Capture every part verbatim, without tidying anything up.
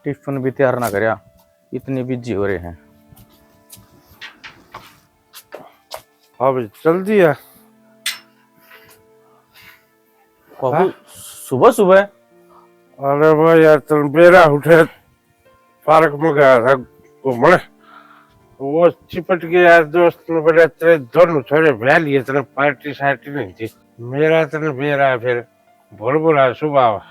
टिफिन भी तैयार ना करया, इतने बिजी हो रहे हैं। हाँ भाई, जल्दी है। बाबू, हाँ? सुबह सुबह? अरे भाई यार, तुम बेरा उठे, पार्क में गया था घूमने, वो चिपट के यार दोस्त ने बोला, "तेरे दोनों छोरे ब्याह लिए, तेरे पार्टी शार्टी नहीं थी।" मेरा तेरे बेरा फिर भोल भोला सुभाव,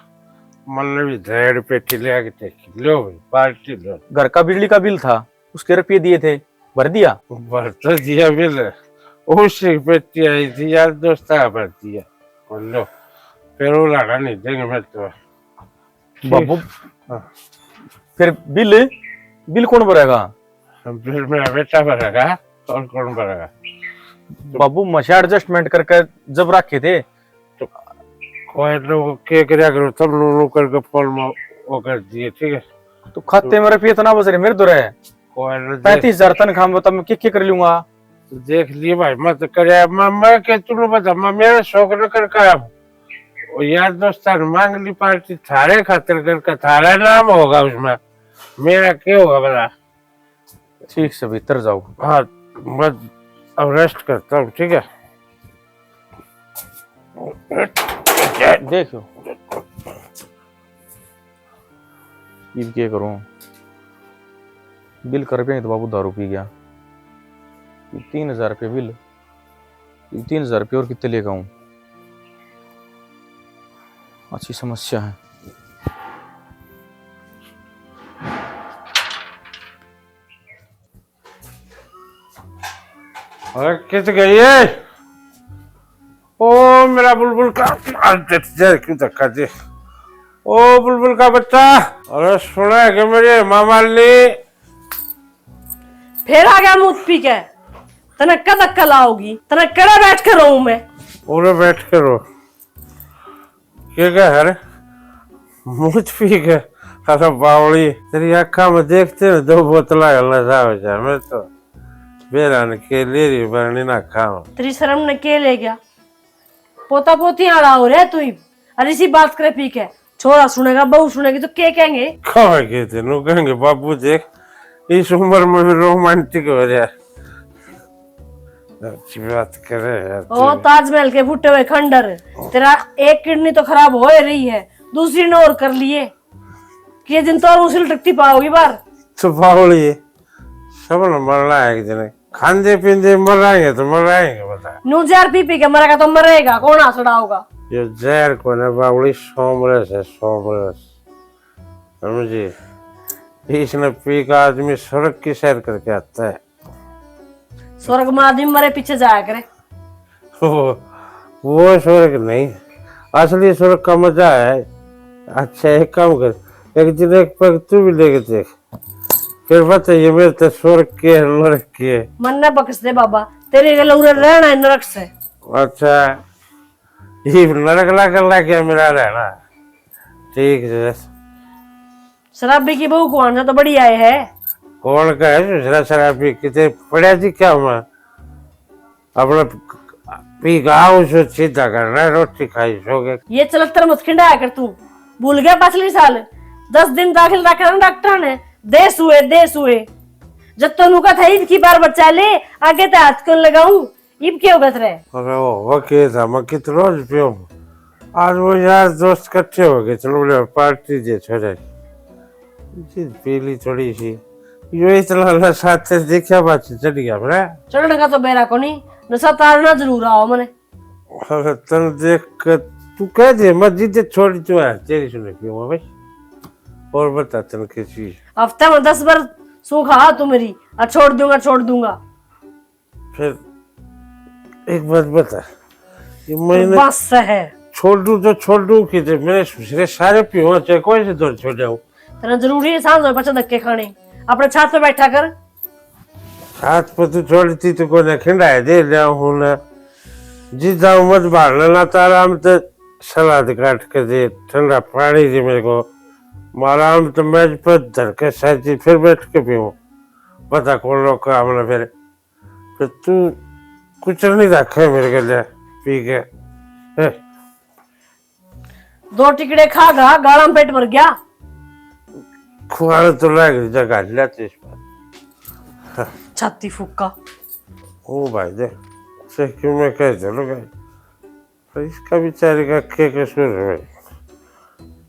मन ने भी धैड़ पेटी ले आके देखी, "लो भाई, पार्टी लो।" घर का बिजली का बिल था, उसके रुपये दिए थे, भर दिया? भर तो दिया बिल, उससे पेटी आई थी यार दोस्त, भर दिया। बोलो, फिर वो लाड़ा नहीं देंगे मैं तो। बाबू, हाँ। फिर बिल, बिल कौन भरेगा? बिल मेरा बेटा भरेगा, और कौन भरेगा? बाबू, मशा एडजस्टमेंट करके जब रखे थे। तो कोई लोग के करया करो, तब नो नो करके फोन में वो कर दिए, ठीक है? तो खाते में रुपये इतना बच रहे मेरे तो रहे। कोई ना, पैंतीस हजार तनख्वाह में तब मैं के, के कर लूंगा? तो देख लिए भाई, मैं तो करया, मैं, मैं के तू बता, मैं मेरा शौक न कर काया हूँ। वो यार दोस्तान मांग ली पार्टी, थारे खातिर करके थारा नाम होगा उसमें, मेरा क्या होगा भला? ठीक से भीतर जाओ। हाँ, मैं अब रेस्ट करता हूँ, ठीक है? देखो, इब के करूँ? बिल कर पे तो बाबू दारू पी गया। इब तीन हजार रुपये बिल, इब तीन हजार रुपये और कितने लेकर आऊँ? अच्छी समस्या है। अरे कित गई है? ओ मेरा बुलबुल का, अरे देख, देख, क्यों धक्का दे? ओ बुलबुल का बच्चा, अरे सुना है कि मेरे मामा ने फिर आ गया मूत पी के। तने कद अक्कल आओगी? तने कड़े बैठ के रोऊं मैं? उरे बैठ के रो। के कह रे? मूत पी के? अरे बावली, तेरी आँखा में देखते हैं दो बोतला नशा हो जाए। मैं तो बेरा ने के ले रही बरनी ना खाओ। तेरी शर्म ने के ले गया? पोता पोती आला हो रहा है तू ही। अरे इसी बात करे पी के, छोरा सुनेगा, बहू सुनेगी तो के कहेंगे? कहेंगे तेनू, कहेंगे, "बाबू देख, इस उम्र में भी रोमांटिक हो रहा है।" अच्छी बात करे यार ओ तू। ताजमहल के फूटे हुए खंडर, तेरा एक किडनी तो खराब हो ही रही है, दूसरी ने और कर लिए। के दिन तो उसी लटकती पाओगी बाहर। तो बावली, सब ने मरना है एक दिन। खांदे पींदे मराएंगे तो मराएंगे, बता। नू जहर पी पी के मरेगा तो मरेगा, कौन आसरा होगा? ये जहर को ना बावली, सोमरस है, सोमरस। समझे? इसने पी का आदमी स्वर्ग की सैर करके आता है। स्वर्ग में आदमी मरे पीछे जाया करे। वो, वो स्वर्ग नहीं, असली स्वर्ग का मजा है। अच्छा, एक काम कर, एक दिन एक पैग तू भी लेके देख, फिर बताइए मेरे तो स्वर्ग के है, नरक के है। मन ना बख्श दे बाबा, तेरे गले उरे रहना है नरक से। अच्छा, ये नरक ला कर ला गया मेरा रहना। ठीक है। शराबी की बहू को आना तो बढ़िया है। कौन का है दूसरा शराबी? किते पड़ा जी क्या हुआ? अपना पी गाओ, उसे सीधा करना है, रोटी खाई, सो गए। ये चलत्तर मत खिंडाया कर तू। भूल गया पिछले साल दस दिन दाखिल रखा ना डॉक्टर ने, देश हुए, देश हुए। जब तो नुका था इनकी बार बच्चा ले, आगे तो हाथ क्यों लगाऊं? इब के होगा तेरे? अरे वो, वो के था, मैं कित रोज पियो। आज वो यार दोस्त इकट्ठे हो गए, चलो बोले पार्टी दे छोरे। जी पी ली थोड़ी सी। यो इतना नशा ते देखा बात चढ़ गया मेरा। चढ़ने का तो बेरा कोनी, नशा तारना जरूर आओ मने। अरे तन देख के तू कह दे, मैं जिद्द छोड़ तू है, तेरी सुने पीऊंगा भाई। और बता तन कैसी? हफ्ते में दस बार सू खा तू मेरी, आ छोड़ दूंगा, छोड़ दूंगा। फिर एक बात बता, ये मैंने बस है। छोड़ दूं तो छोड़ दूं किधर? मैंने दूसरे सारे पीवा, चाहे कोई से दो छोड़ जाऊं। तेरा जरूरी है सांझ में बच्चा धक्के खाने? अपने छात पे बैठा कर। छात पे तू छोड़ती तो कोई ना खिंडाए दे लिया हूं ना। जी जाऊं मत भाड़ लेना तारा, हम तो सलाद काट के दे, ठंडा पानी दे मेरे को। मारा हम तो मेज पर धर के साथी फिर बैठ के पीऊं। पता कौन लोग का हमने फिर तो तू कुछ नहीं रखे मेरे के लिए पी के। हैं? दो टिकड़े खा गा, गाला में पेट भर गया। फुहारे तो लग जगह लिया तो इस बार। छाती फूका। ओ भाई दे, से क्यों मैं कह चलो गए? पर इसका बेचारे का क्या कसूर है भाई?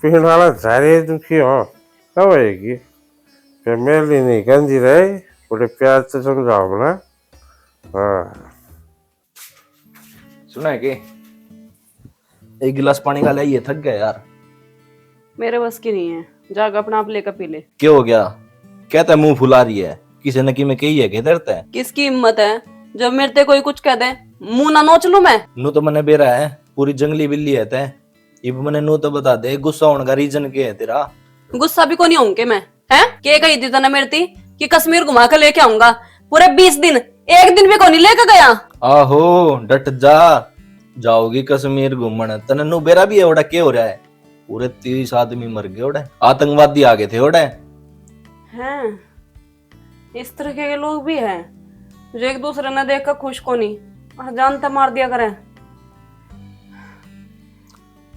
पीने वाला सारे दुखी हो, कब आएगी? फिर मेरी नहीं गंदी रहे, बड़े प्यार से समझाओ ना। हाँ। सुना है के? एक गिलास पानी का ले, ये थक गया यार। मेरे बस की नहीं है, जाके अपना आप लेकर पी ले। क्या हो गया? कहता मुंह फुला रही है, किसी ने की मैं कही है के तेरे ते? किसकी हिम्मत है जो मेरे ते कोई कुछ कह दे? मुंह ना नोच लूं मैं? नू तो मने बेरा है, पूरी जंगली बिल्ली है ते। इब मने नू तो बता दे, गुस्सा होने का रीजन के है तेरा? गुस्सा भी कोनी होऊं के मैं, हैं? के कही थी तने मेरे ती कि कश्मीर घुमा के लेके आऊंगा? पूरे बीस दिन, एक दिन भी कोनी लेके गया। आहो, डट जा, जाओगी कश्मीर घूमण। तने नू बेरा भी है ओड़ा के हो रहा है? पूरे तीस आदमी मर गए ओड़े, आतंकवादी आ गए थे ओड़े। हैं, इस तरह के लोग भी हैं जो एक दूसरे ने देख कर खुश कोनी और जान तो मार दिया करें।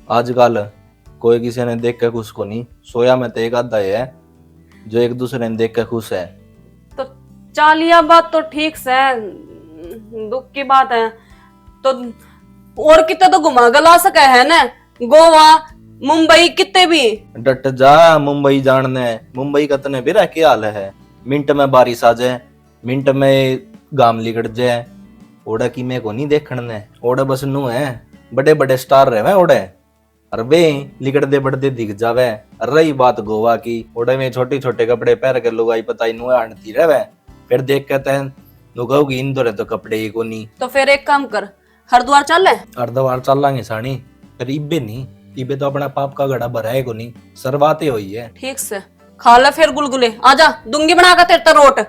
आजकल कोई किसी ने देख के खुश कोनी, सोया में तो एक आधा ही है जो एक दूसरे ने देख के खुश है। तो चालिया बात तो ठीक से, दुख की बात है, तो और कितने तो घुमा के ला सके है ना, गोवा, मुंबई, कितने भी। डट जा, मुंबई जान ने, मुंबई का तने बेरा के हाल है, मिनट में बारिश आ जाए, मिनट में घाम लिकड़ जाए, ओड़ा की मैं को नहीं देखण ने, ओड़ा बस नू है, बड़े बड़े स्टार रहवे ओड़े। अर वे लिकड़दे बड़दे दिख जावे। अर रही बात गोवा की, ओड़े में छोटे छोटे कपड़े पहर के लुगाई पताई नुए आंटती रहवे। फिर देख के तैं नु कहोगी, "इंदौर तो कपड़े ही कोनी।" तो फिर एक काम कर, हरिद्वार चल ले। हरिद्वार चलांगे सानी, पर इब्बे नहीं, इब्बे तो अपना पाप का घड़ा भरा है कोनी, शुरुआत ही हुई है। ठीक से खा ले फिर गुलगुले, आजा, दूंगी बना के तेरे तो रोट।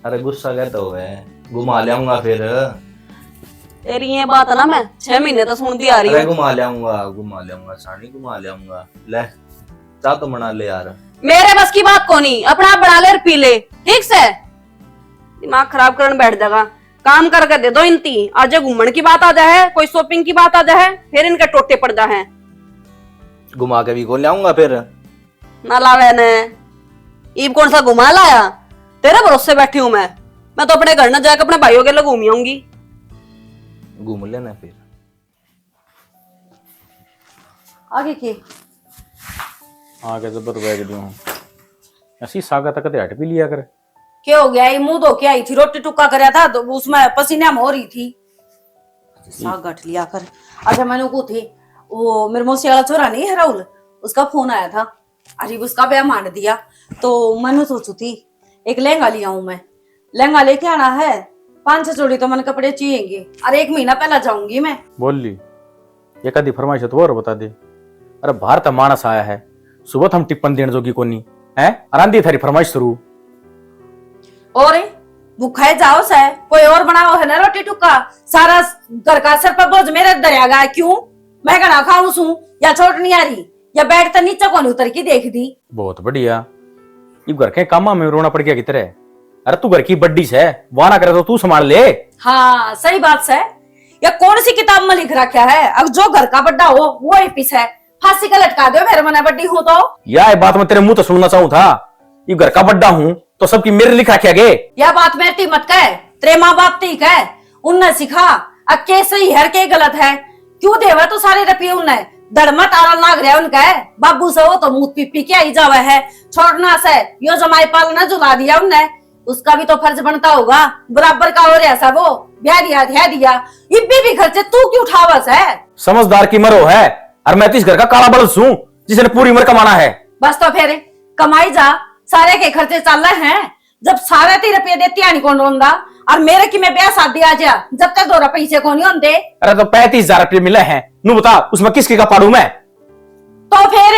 अरे गुस्सा कहता हुए, घुमा लियाऊंगा फिर। तेरी ये बात ना मैं छह महीने तो सुनती आ रही हूँ। अरे घुमा लियाऊंगा, घुमा लियाऊंगा सानी, घुमा लियाऊंगा। ले, चाह तो बना ले यार। मेरे बस की बात कोनी, अपना आप बना ले और पी ले, ठीक से? दिमाग खराब करन बैठ जागा। काम करके दे दो इनती। आज घूमन की बात आ जा है, कोई shopping की बात आ जा है, फिर इनके टोटे पड़ जा है। घुमा के भी को लाऊंगा फिर। ना लावे ने। ईब कौन सा घुमा लाया? तेरे भरोसे बैठी हूं मैं। मैं तो अपने घर न जाके अपने भाइयों के लिए घूम आऊंगी। घूम लेना फिर। आगे के? आगे जबर बैग दूं। ऐसी सागा तक ते हट भी लिया कर। के हो गया? ये मुंह धो के आई थी, रोटी टुक्का करया था, तो उसमें पसीने में हो रही थी। साग गट लिया कर। अच्छा, मैंने को थी, वो मेरे मौसी वाला छोरा नहीं है राहुल, उसका फोन आया था। अरे, उसका ब्याह मान दिया, तो मैंने सोचू थी, एक लहंगा ले आऊं मैं। लहंगा लेके आना है, पांच छह जोड़ी तो मैंने कपड़े चाहिएंगे, और एक महीना पहला जाऊंगी मैं। बोल ली, एक आधी फरमाइश तो और बता दे। अरे, बाहर तो मानस आया है, सुबह तो हम टिप्पण देने जोगी कोनी, हैं? आराम दी थारी फरमाइश शुरू। और भूखा ही जाओ से, कोई और बनाओ है ना रोटी टुक्का, सारा घर का सर पर बोझ मेरे धरया गया, क्यों? मैं घना खाऊं सूं, या चोट नहीं आ रही, या बेड तो नीचे कोनी उतर के देख दी। बहुत बढ़िया, ये घर के कामा में रोना पड़ गया कितरे। अरे तू घर की बड्डी से, वाना करे तो तू संभाल ले। हाँ, सही बात से। या कौन सी किताब में लिख रखा है, अब जो घर का बड्डा हो, वो ही पीछे फांसी का लटका दो, मेरे मने बड्डी हूँ तो। या बात मैं तेरे मुंह तो सुनना चाहूँ था, ये घर का बड्डा हूँ तो सबकी मेरे लिख रखा गे। या बात मेरे ती मत कह, तेरे माँ बाप ती कह, उनने सिखा, अब के सही है, के गलत है, क्यों देवे तू सारे रुपये उन्हें? धड़ में तारा लाग रहा उनका है, बाबू से वो तो मुंह पी पी के आई जावे है, छोड़ना से यो जमाई पालना जुला दिया उनने, उसका भी तो फर्ज बनता होगा, बराबर का हो रहा सा वो, ब्याह दिया, ध्याह दिया, इब्बे भी खर्चे तू क्यों उठावा से? समझदार की मरो है, और मैं तो इस घर का काला बल्ब सूं, जिसने पूरी उम्र कमाना है। बस तो फिर कमाई जा, सारे के खर्चे चाले हैं, जब सारे ती रुपये देती आनी कौन रोंदा, और मेरे की मैं ब्याह शादी आ जा, जब तक दो रुपये से कौन होंदे। अरे तो पैंतीस हजार रुपये मिले हैं, नू बता उसमें किसकी का पाड़ू मैं? तो फिर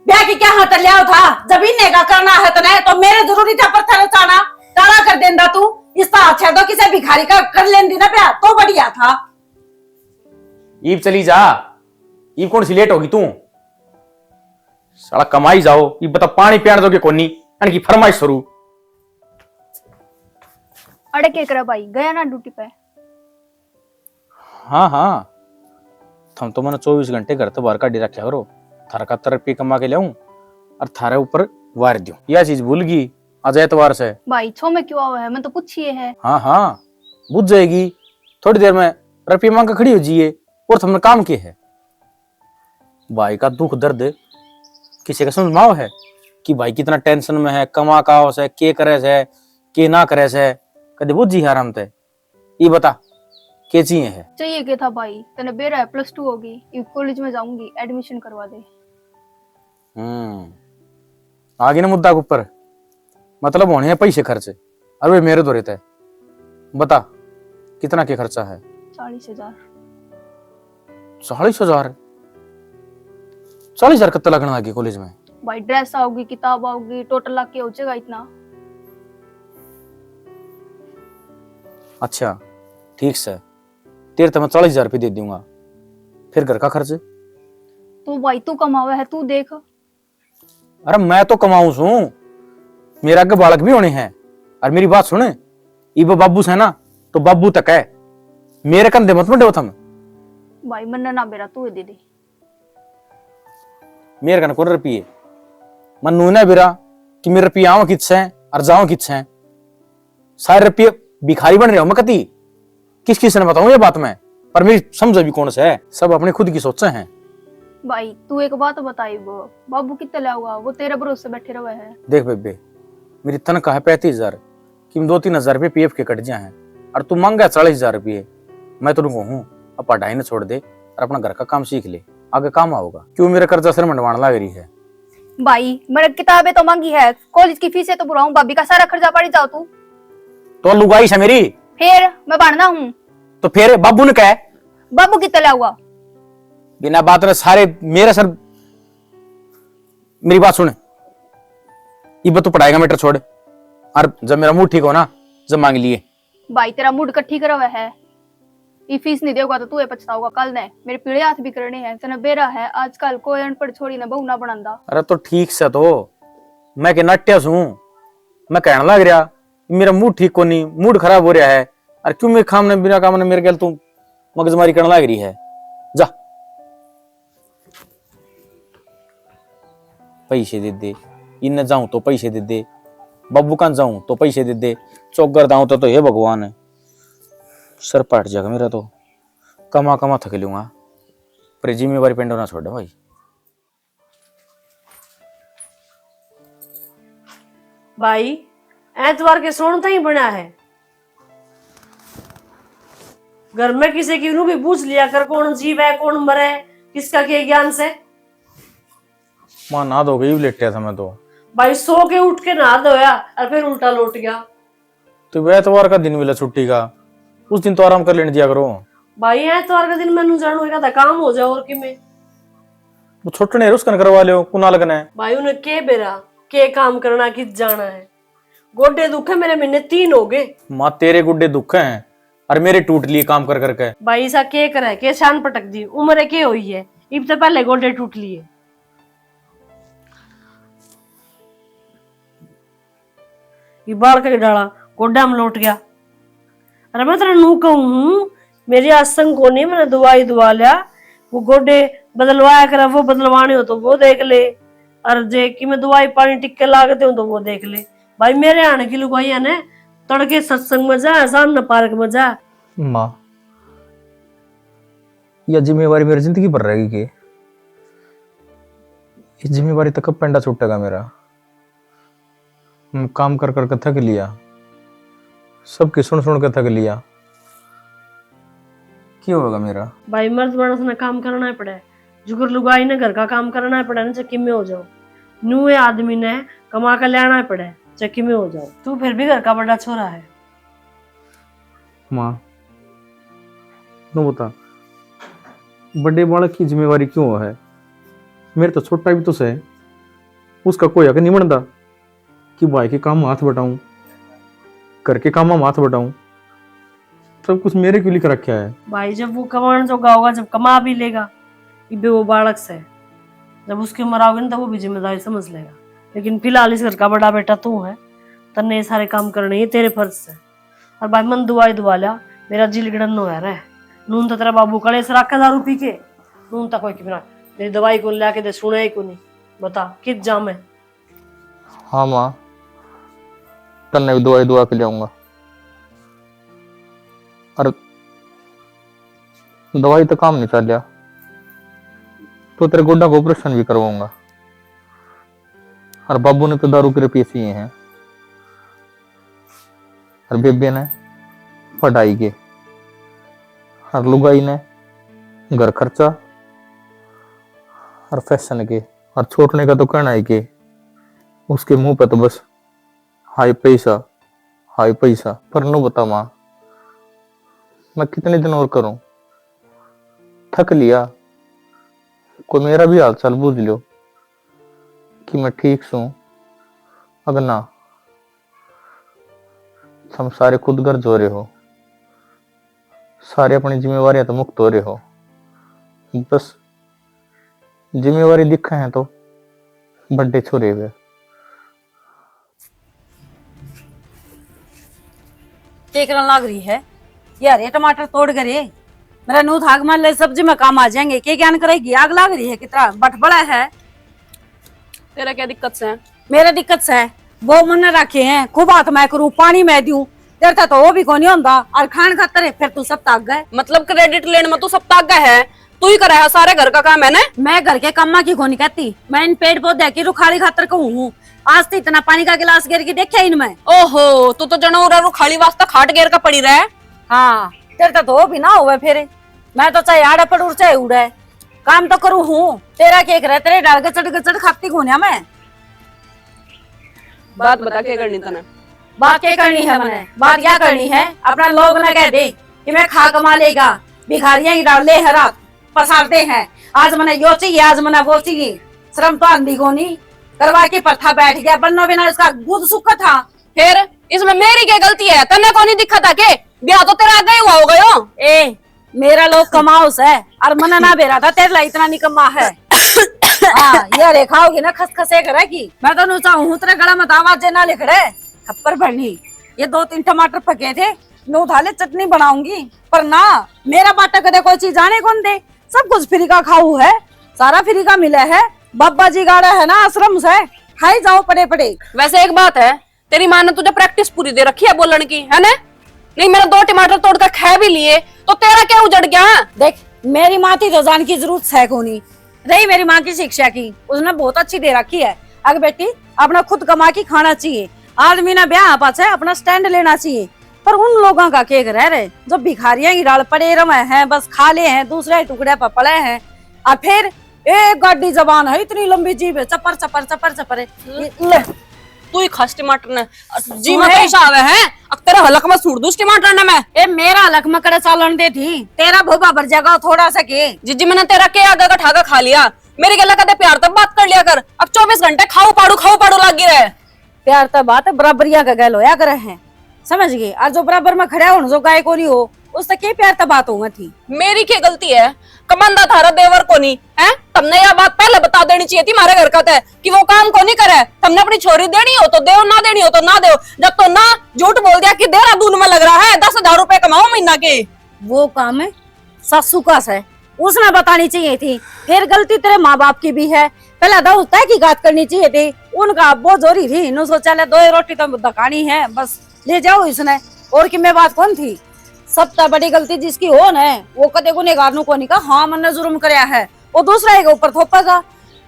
ब्याह की क्या हाथ लिया था, जब इन्हें का करना है तने, तो मेरे जरूरी था पत्थर उठाना, काला कर देंदा तू, इस तरह अच्छा तो किसी भिखारी का कर लेंदी ना ब्याह, तो बढ़िया था। ईब चली जा, ईब कौन सी लेट होगी तू? साला कमाई जाओ, ईब बता पानी प्याण दोगे कोनी, अन की फरमाइश शुरू। अड़े के करे भाई, गया ना ड्यूटी पे? हाँ, हाँ, थम तो मने चौबीस घंटे घर तो बाहर काढ़ी रखा करो। थारे खातर रुपये कमा के ल्याऊं और थारे ऊपर वार दियो। या चीज भूल गई, आज एतवार से। भाई, छो में क्यों आवे है? मैं तो पूछिए है। हाँ, हाँ, बुझ जाएगी। थोड़ी देर में रुपये मांग के खड़ी हो जाइए, और तुमने काम के है? भाई का दुख दर्द किसी का समझ में आवे है कि भाई कितना टेंशन में है, कमा का से, के करे से, के ना करे से, कदे बुझी है आराम ते? ये बता, के चाहिए है? चाहिए के था भाई, तने बेरा है, प्लस टू होगी, इब कॉलेज में जाऊंगी, एडमिशन करवा दे। हम्म, आ गए ना मुद्दा के ऊपर। मतलब होने हैं पैसे खर्च, और वे मेरे धोरे तय। बता, कितना के खर्चा है? चालीस हजार। चालीस हजार? चालीस हजार कत्ते लगने लगे कॉलेज में? भाई, ड्रेस आओगी, किताब आओगी, टोटल लाग के हो जाएगा इतना। अच्छा, ठीक से, तेरे तो मैं चालीस हजार रुपये दे दूंगा, फिर घर का खर्च? तो भाई, तू कमावे है, तू देख। अरे, मैं तो कमाऊं सूं, मेरे आगे बालक भी होने हैं। और मेरी बात सुन, इब बाबू से ना, तो बाबू तक है, मेरे कंधे मत मंडो थम। भाई, मन्ने ना बेरा, तू ही दे दे। मेरे कन कोन रुपये, मैं नू ना बेरा कि मेरे रुपये आवा कित से और जावा कित से। सारे रुपये भिखारी बन रहे हो मैं कती। किस किस ने बताऊं ये बात मैं? पर मेरी समझ भी कौन से है, सब अपनी खुद की सोचे हैं। भाई, तू एक बात बताई, वो बाबू कितने लाऊगा? वो तेरे भरोसे बैठे रहे हैं। देख बेबे, मेरी तनख्वाह है पैंतीस हजार, कि दो तीन हजार रुपये पीएफ के कट जा हैं, और तू मांगा चालीस हजार रुपये। मैं तेरे कहूँ, अब पढ़ाई ने छोड़ दे और अपना घर का काम सीख ले, आगे काम आओगा। क्यों मेरा कर्जा सिर मंडवाने लग रही है? भाई, मैंने किताबें तो मांगी है, कॉलेज की फीसें तो भराऊं, भाभी का सारा खर्चा पाड़ी जाओ तू। तो लुगाई से मेरी? फिर मैं बनना हूँ। तो फिर बाबू ने कह। बाबू कितना लाऊगा? बिना बात ने सारे मेरे सर। मेरी बात सुन, इब तू पढ़ाई का मैटर छोड़, और जब मेरा मूड ठीक हो ना, जब मांग लिए। भाई, तेरा मूड कट्ठी करा हुआ है, ये फीस नहीं देगा तो तू ये पछताओगा कल ने। मेरे पीले हाथ भी करने हैं, तने बेरा है, आजकल कोई अनपढ़ छोरी ने बहू ना बनांदा। अरे तो ठीक से तो, मैं के नाट्या सूं, मैं कहने लग रहा, मेरा मूड ठीक कोनी, मूड खराब हो रहा है, और क्यों मेरे काम ने, बिना काम ने मेरे गल तू मगजमारी करने लग रही है? जा। पैसे दे दे, इन्ने जाऊं तो पैसे दे दे, बाबू कां जाऊं तो पैसे दे दे, चौगर दाऊं तो, तो हे भगवान, सर पाट जाएगा मेरा तो। कमा कमा थक लूंगा, पर जिम्मेवारी पिंडो ना छोड़ भाई। भाई, ऐतवार के सोण ताई बना है। घर में किसी की नू भी पूछ लिया कर, कौन जीव है, कौन मरे, किसका के ज्ञान से। माँ, नहा धो के ही लेटया था मैं तो। भाई, सो के उठ के नहा धोया और फिर उल्टा लौट गया। तो वह एतवार का दिन मिला छुट्टी का, उस दिन तो आराम कर लेने दिया करो। भाई, एतवार का दिन मैनू जानो, एक आधा काम हो जाए और किमे। वो छोटने है, उसकन करवा लियो, कुनाल कने। भाई, उन्हें के बेरा, के काम करना, कित जाना है। गोडे दुखे मेरे, महीने तीन हो गए। माँ, तेरे गोडे दुखे हैं, और मेरे टूट लिए काम कर करके। भाई, ऐसा के करे, के शान पटक दी, उम्र के हुई है, इब तो पहले गोडे टूट लिए। ये बाल के डाला गोड्डा में लौट गया। अरे मैं तेरे नू कहूँ हूँ, मेरी आसंग कोनी, मैंने दवाई दवा लिया, वो गोडे बदलवाया करे, वो बदलवाने हो तो वो देख ले, और जे कि मैं दवाई पानी टिक्के लागते हूँ तो वो देख ले। भाई, मेरे आने की लुगाइया ने तड़के सत्संग में जा, शाम ने पार्क में जा। माँ, या जिम्मेवारी मेरी जिंदगी भर रहेगी के? ये जिम्मेवारी तो कब पेंडा छूटेगा मेरा? मैं काम कर कर के थक लिया, सबकी सुन सुन के थक लिया, के होगा मेरा? भाई, मर्द माणस ने काम करना ही पड़े, जुगर लुगाई ने घर का काम करना ही पड़े ना, चाहे किमे हो जाओ। न्यू ये आदमी ने कमा के लाना ही पड़े, चाहे किमे हो जाओ। तू फिर भी घर का बड़ा छोरा है। माँ, नो बता, बड़े बालक की जिम्मेवारी क्यों है? मेरे तो छोटा भी तो सै, उसका कोई हक नहीं बनता कि भाई के काम में हाथ बटाऊं, घर के काम में हाथ बटाऊं। सब कुछ मेरे क्यों लिख रखा है? भाई, जब वो कमाण जोगा होगा, जब कमा भी लेगा, इबे वो बालक से, जब उसकी उम्र आओगी ना, तब वो भी जिम्मेदारी समझ लेगा। लेकिन फिलहाल इस घर का बड़ा बेटा तू है, तन्ने ये सारे काम करने, ये तेरे फर्ज से। और भाई, मन दवाई दवा लिया, मेरा जी लिगड़न नो है रे। नून तो तेरा बाबू कलेस राखे दारू पी के, नून तो कोई की बिना मेरी दवाई को लिया के दे, सुने ही कोनी। बता, कित जाम है? हाँ माँ, तन्ने भी दवाई दुआ के लियाऊंगा। और दवाई तो काम नहीं चाल्या, तो तेरे गोड्डा का ऑपरेशन भी करवाऊंगा। और बाबू ने तो दारू के रुपये चाहिए हैं, और बेबे ने पढ़ाई के, और लुगाई ने घर खर्चा और फैशन के। और छोटने का तो कहना ही के, उसके मुंह पे तो बस हाय पैसा, हाय पैसा। पर नु बता माँ, मैं कितने दिन और करूं? थक लिया। कोई मेरा भी हाल चाल बूझ लो कि मैं ठीक सूं अगर ना। हम सारे खुद घर जो रहे हो, सारे अपनी जिम्मेवारियां तो मुक्त हो रहे हो। बस जिम्मेवारी दिखे हैं तो बड्डे छोरे हुए। के करन लाग रही है? ये हरे टमाटर तोड़ कर रे, मेरा नू थाक मार ले, सब्जी में काम आ जाएंगे। के ज्ञान करेगी? आग लाग रही है, कितना बटबड़ा है। तेरा क्या दिक्कत से? मेरा दिक्कत से, वो मन रखे हैं, खूब हाथ मैं करूँ, पानी मैं दूँ, तेरे तो वो भी कोनी होंदा, और खान खातर फिर तू सब ताक गए। मतलब क्रेडिट लेने में तू सब ताक गए है, तू ही करे है सारे घर का काम है ना? मैं घर के कामा की कोनी कहती, मैं इन पेड़ पौधे की रुखाली खातर कहूँ हूँ। आज तो इतना पानी का गिलास गिर के देखा इनमें। ओहो, तू तो जनो उरा रुखाली वास्ते खाट गेर का पड़ी रहे। हाँ, तेरे तो धो भी ना होवे फिर। मैं तो चाहे आड़े पड़ू चाहे उड़े, काम तो करूँ हूँ। तेरा के करे, तेरे डाल गचड़ गचड़ खाती घूनिया मैं। बात बता के करनी तने? बात के करनी है मने? बात क्या करनी है? अपना लोग ना कह दे कि मैं खा कमा लेगा, भिखारियां की डाल ले है रात पसारते हैं। आज मने यो चाहिए, आज मने वो चाहिए। शर्म तो आंदी कोनी। करवा की प्रथा बैठ गया, बन्नो बिना इसका गुद सुख था। फिर इसमें मेरी क्या गलती है? तन्ने कोनी दिखा था के? ब्याह तो तेरा आगे ही हुआ हो गयो। ए, मेरा लोग कमाओ से, और मना ना बेरा था तेरे ला इतना निकम्मा है। हाँ, ये रे खाओगी ना खसखसे करेगी। मैं तो नु चाहूँ हूँ तेरे गला में दावा जे ना लिखड़े, खप्पर भरनी। ये दो तीन टमाटर पके थे, नु उठा ले चटनी बनाऊंगी, पर ना, मेरा बाटा कदे कोई चीज आने कौन दे, सब कुछ फ्री का खाऊ है, सारा फ्री का मिला है। बाबा जी गाड़ा है ना आश्रम से, खाई जाओ पड़े पड़े। वैसे एक बात है, तेरी माँ ने तुझे प्रैक्टिस पूरी दे रखी है बोलने की, है ना? नहीं, मेरा दो टमाटर तोड़ कर खा भी लिए तो तेरा क्या उजड़ गया? देख, मेरी माँ थी तो जान की जरूरत है कोनी। रही मेरी माँ की शिक्षा की, उसने बहुत अच्छी दे रखी है। अग बेटी, अपना खुद कमा के खाना चाहिए, आदमी ना ब्याह पाछे अपना स्टैंड लेना चाहिए। पर उन लोगों का के करे रे, जो भिखारियां की डाल पड़े रवे हैं, बस खा ले हैं, दूसरे टुकड़े पर पड़े हैं। और फिर एक गाड़ी जबान है, इतनी लंबी जीभ है, चपर चपर चपर चपर। ले, तू ही खास टमाटर ने जी में कैसा आवे है? अब तेरा हलक में सूट दूस टमाटर ने मैं। ए, मेरा हलक में कड़े चालन दे थी, तेरा भोबा भर जाएगा थोड़ा सा के। जीजी, मैंने तेरा के आगे का ठाका खा लिया? मेरी गला कदे प्यार तक बात कर लिया कर। अब चौबीस घंटे खाऊ पाड़ू खाऊ पाड़ू लागी रहे। प्यार तक बात बराबरिया के गैल होया करे हैं, समझ गए? और जो बराबर में खड़ा होने जो गाय कोनी हो, उससे के प्यार तक बात होगा थी? मेरी के गलती है? कमांदा थारा देवर कोनी है? तमने यह बात पहले बता देनी चाहिए थी मारे घर का तय कि वो काम कोनी करे। तमने अपनी छोरी देनी हो तो देव, ना देनी हो तो ना देव। जब तो ना झूठ बोल दिया कि देहरादून में लग रहा है, दस हजार रुपए कमाओ महीना के। वो काम सासू का से, उसने बतानी चाहिए थी। फिर गलती तेरे माँ बाप की भी है, पहले तो तहकीकात करनी चाहिए थी। उनका अब्बो जोरी थी, नु सोचा ले दो रोटी तो दकानी है, बस ले जाओ इसने, और कि मैं बात कौन थी? सबसे बड़ी गलती जिसकी हो न, वो कदे गुनेगार नु कोनी कहा, हाँ, मन्ने जुर्म करया है, वो दूसरा के ऊपर थोपेगा।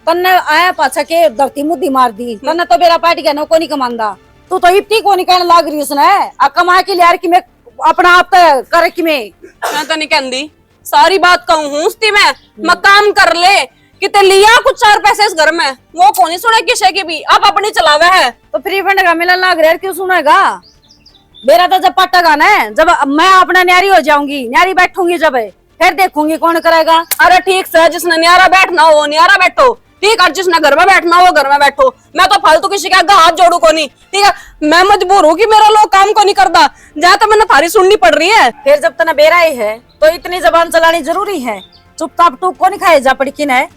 तन्ने आया पाछा के धरती मुद्दी मार दी, तन्ने तो बेरा पाट गया ना, कोनी कमांदा। तू तो इतनी कोनी कहने लाग रही उसने, आ कमा के लिया कि मैं अपना आप तय कर कि मैं। मैं तो नहीं कहंदी, सारी बात कहूँ हूँ उसती मैं, मैं काम कर ले, किते लिया कुछ चार पैसे इस घर में, वो कोनी सुने किसे की भी, आप अपनी चलावे है। तो फ्री फंड का मिलन लाग रहा है, क्यों सुनेगा? मेरा तो जब पटेगा ना, जब मैं अपना न्यारी हो जाऊंगी, न्यारी बैठूंगी जब, फिर देखूंगी कौन करेगा। अरे ठीक से, जिसने न्यारा बैठना हो, न्यारा बैठो, ठीक, और जिसने घर में बैठना हो, घर में बैठो। मैं तो फालतू किसी के आगे हाथ जोड़ू कोनी, ठीक है? मैं मजबूर हूँ कि मेरा लोग काम को नहीं करता, जहाँ तो मैंने थारी सुननी पड़ रही है। फिर जब तने बेरा ही है, तो इतनी जबान चलानी जरूरी है? चुपचाप टूक को नहीं खाए जा पड़की ने,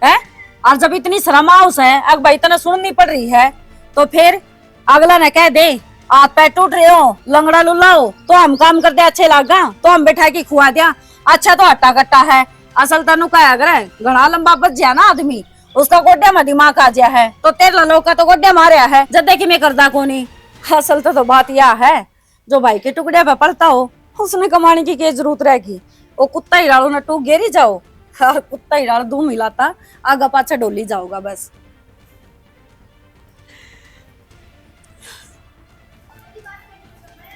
है? और जब इतनी शर्म आओ से, अग भाई तने सुननी पड़ रही है, तो फिर अगला ने कह दे, हाथ पैर टूट रहे हो, लंगड़ा लुल्ला हो, तो हम काम करते अच्छे लागा, तो हम बैठा के खुआ दिया, अच्छा तो हट्टा कट्टा है। असल तनु कहा करे, घना लंबा बज्या ना आदमी, उसका गोड्या में दिमाग आ गया है, तो तेरे लोग का तो गोड्या मारया है, जदे कि मैं करदा कोनी। असल तो, तो बात यह है, जो भाई के टुकड़े पे पलता हो, उसने कमाने की क्या जरूरत रहेगी? वो कुत्ता ही डालो ना टू गेरी जाओ, और कुत्ता ही डाल दू मिलाता आगा पाछे डोली जाओगा बस।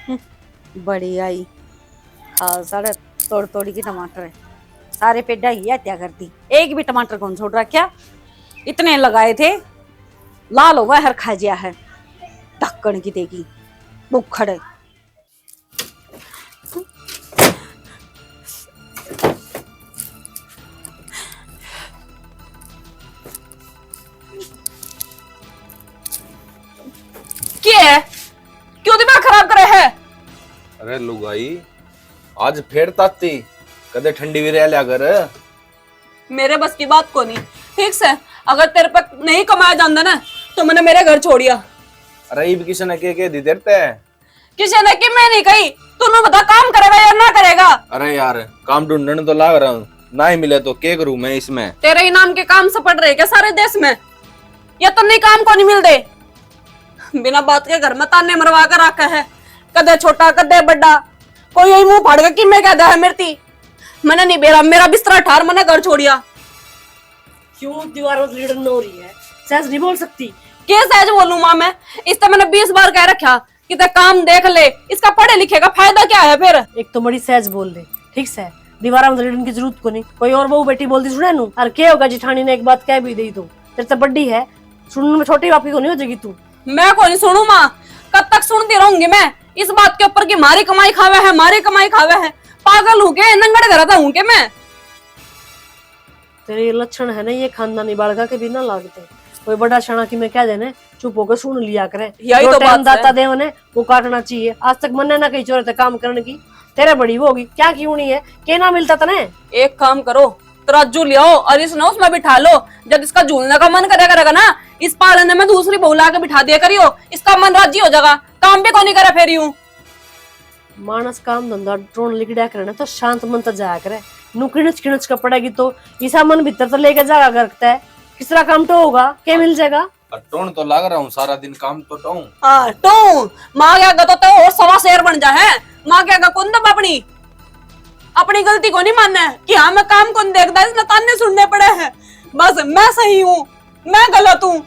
हम्म, बड़ी आई। हाँ, सारे तोड़ तोड़ के टमाटर है। सारे पेड़ा ही हत्या कर दी, एक भी टमाटर कौन छोड़ रखा। इतने लगाए थे, लाल हो गया, हर खा गया है। ढक्कन की देगी, बुखड़ है। के है? क्यों दिमाग खराब करे है? अरे लुगाई, आज फेर ताती, कदे ठंडी भी रह लिया कर। मेरे बस की बात कोनी, ठीक से? अगर तेरे पे नहीं कमाया जाता ना, तो मैंने मेरे घर छोड़िया। अरे इब किसी ने के, के दी तेरे ते? किसी ने कि मैं नहीं कही, तू नू बता काम करेगा या ना करेगा? अरे यार, काम ढूंढने तो लाग रहा हूँ, ना ही मिले तो के करूँ मैं इसमें? तेरे ही नाम के काम से पड़ रहे क्या सारे देश में? या तो नहीं काम को नहीं मिलते, बिना बात के घर में ताने मरवा कर रखा है, कदे छोटा कदे बड़ा, कोई यही मुंह फाड़ के कि मैं कहता है मेरे ती, मैंने नहीं बेरा, मेरा बिस्तरा ठार, मैंने घर छोड़िया। क्यों दीवारों से लड़न हो रही है? सहज नहीं बोल सकती? के सहज बोलूं माँ मैं? इस तो मैंने बीस बार कह रखा कि ते काम देख ले, इसका पढ़े लिखे का फायदा क्या है फिर? एक तो बड़ी सहज बोल ले, ठीक से? दीवारा में लड़न की जरूरत को नहीं, कोई और बहू बेटी बोलती सुने नू। और के होगा जिठानी ने एक बात कह भी दी तो, तेरे से बड्डी है, सुनने में छोटी बाप की को नहीं हो जाएगी तू। मैं को नहीं सुनू माँ, कब तक सुनती रहूंगी मैं इस बात के ऊपर कि मारी कमाई खावे है, मारी कमाई खावे है? पागल हूँ के, नंगड़ घर हूँ के मैं? तेरे ये लक्षण है ना, ये खानदानी बालका के भी ना लागते। कोई बड़ा शाना की मैं कह देने, चुप होकर सुन लिया करे। यही जो तो टाइम बात दाता है। देव ने, वो काटना चाहिए। आज तक मन्ने ना कही छोरे ते काम करने की, तेरे बड़ी वो होगी क्या की होनी है, के ना मिलता तने? एक काम करो, तराजू ले आओ और इसने उसमें बिठा लो। जब इसका झूलने का मन करे करेगा ना, इस पालने में दूसरी बहू ला के बिठा दिया करियो, इसका मन राजी हो जाएगा, काम भी कोनी करे फिर यूं। मानस काम धंधा टोण लिकड़या करे ना, तो शांत मन तै जाया करे। नू किणच किणच का पड़ेगी तो इसा मन भीतर तो लेके जागा घर तै। किसरा काम टो होगा, के मिल जाएगा? और टोण तो लाग रहा हूँ, सारा दिन काम तो टोऊं। हाँ, टोऊं। माँ के आगे तो तै और सवा शेर बन जा है। माँ के आगे कौन दबा अपनी, अपनी गलती को नहीं माने कि हाँ, मैं काम कौन देखता, इसने ताने सुनने पड़े हैं। बस मैं सही हूँ, मैं गलत हूँ।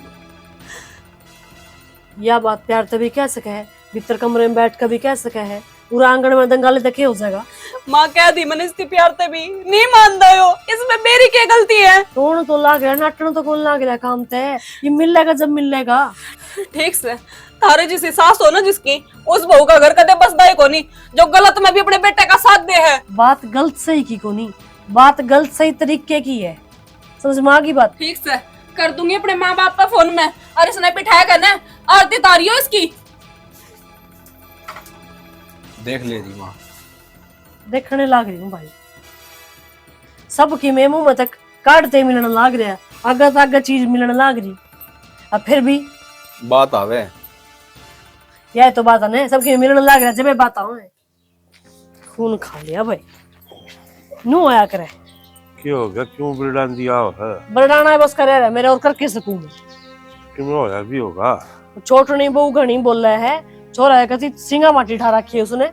या बात प्यार तै भी कह सके है, भीतर कमरे में बैठ कर भी कह सके है, पूरा आंगन में दंगाले तक हो जाएगा। माँ कह दी मैंने इसके प्यार तै भी, नहीं मानता यो, इसमें मेरी क्या गलती है? टोण तो लाग रहा, नाटण तो कौन लाग रहा काम तै, ये मिलेगा जब मिलेगा। ठीक से, थारे जिसी सास हो ना जिसकी, उस बहू का घर कदे बसदा ही कोनी, जो गलत में भी अपने बेटे का साथ दे है। बात गलत सही की कोनी, बात गलत सही तरीके की है। समझ में आ गई बात? ठीक से, कर दूंगी अपने माँ बाप का फोन में, और इसने बिठाया करना आरती तारियो इसकी। देख ले रही माँ। देखने लाग रही हूँ भाई, सब की मैं मुंह में तक काटते मिलने लाग रहा, आगे तो आगे चीज मिलने लाग रही, अब फिर भी बात आवे। यह तो बात है ना, सबकी मिलने लाग रहा जब बात आवे। खून खा लिया भाई। नू होया करे। क्या हो गया? क्यों बरडान दिया हो है? बरडाना है बस करे रहे, मेरे और करके सकूं मैं। क्यों होया भी होगा? छोटनी बहू घणी बोले है, छोरा है कती सिंगा माटी ठा रखी है उसने।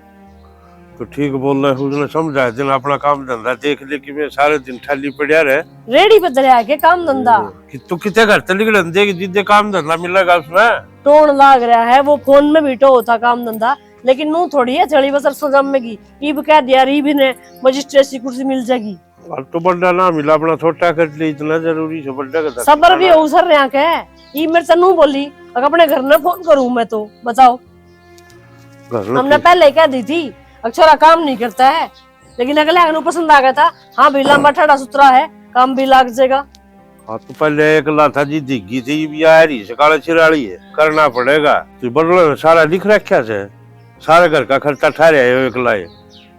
तो ठीक बोल रहे हैं, उसने समझा दिन अपना काम धंधा देख ले कि मैं सारे दिन ठाली पड़या रहे। रेडी पे धरया के काम धंधा। कि तू कितने घर तक निकलन देगी, जिद्दे काम धंधा मिलेगा उसमें। टोन लाग रहा है, वो फोन में भी टो होता काम धंधा। लेकिन नू थोड़ी है, चली बसर सो जम्मेगी। इब कह दिया री भी ने मजिस्ट्रेट की कुर्सी मिल जाएगी। अब तो बड़ा ना मिला, अपना छोटा कर ले, इतना जरूरी है बड़ा का। सबर भी हो सर यहाँ के। ई मेरे से नू बोली, अगर अपने घर ने फोन करूँ मैं तो, बताओ। घर में हमने तो पहले ही कह दी थी, अगर छोरा काम नहीं करता है, लेकिन अगले आगे पसंद आ गया था। हाँ भाई, लंबा ठाड़ा सुथरा है, काम भी लाग जाएगा। हाँ, तो पहले एकला था जी, दिग्गी थी, भी आ रही से काले सिराली है, करना पड़ेगा। तो बदले में सारा लिख रखा से, सारे घर का खर्चा ठहरे है एकला है।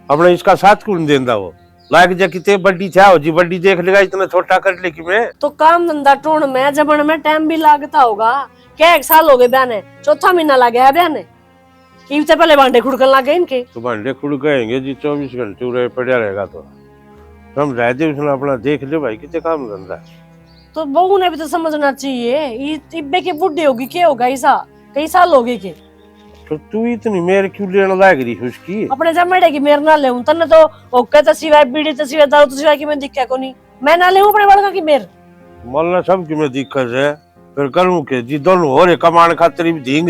अपने इसका साथ कौन देंदा वो? लाग जा किते बड्डी था हो जी, बड्डी देख लेगा, इतना छोटा कर ले कि मैं। तो काम धंधा टूण में, जमण में टाइम भी लागता होगा। क्या एक साल हो गए ब्याह ने, चौथा महीना लग गया ब्याह ने। इब ते पहले भांडे खुड़कन लग गए इनके। तो भांडे खुड़ गएंगे जी, चौबीस घंटे उरे पड़ा रहेगा तो। समझा दे उसने, अपना देख ले भाई, कितने काम धंधा है। तो बहू ने भी तो समझना चाहिए। ये इब्बे की बुढ़ी होगी, के होगा ऐसा? कई साल हो गए के। तो तू इतनी मेर क्यों लेने लाग रही है उसकी? अपने जमड़े की मेर ना लेऊं, तन्ने तो होके तो सिवाय बीड़ी तो सिवाय दारू तो सिवाय की मैं दिखा को नहीं। मैं ना लेऊं अपने बड़का की मेर। मन्ने सब की मैं दिखा से, फिर करूं के जी? दोनों हो रे कमाण खातर ही धींग,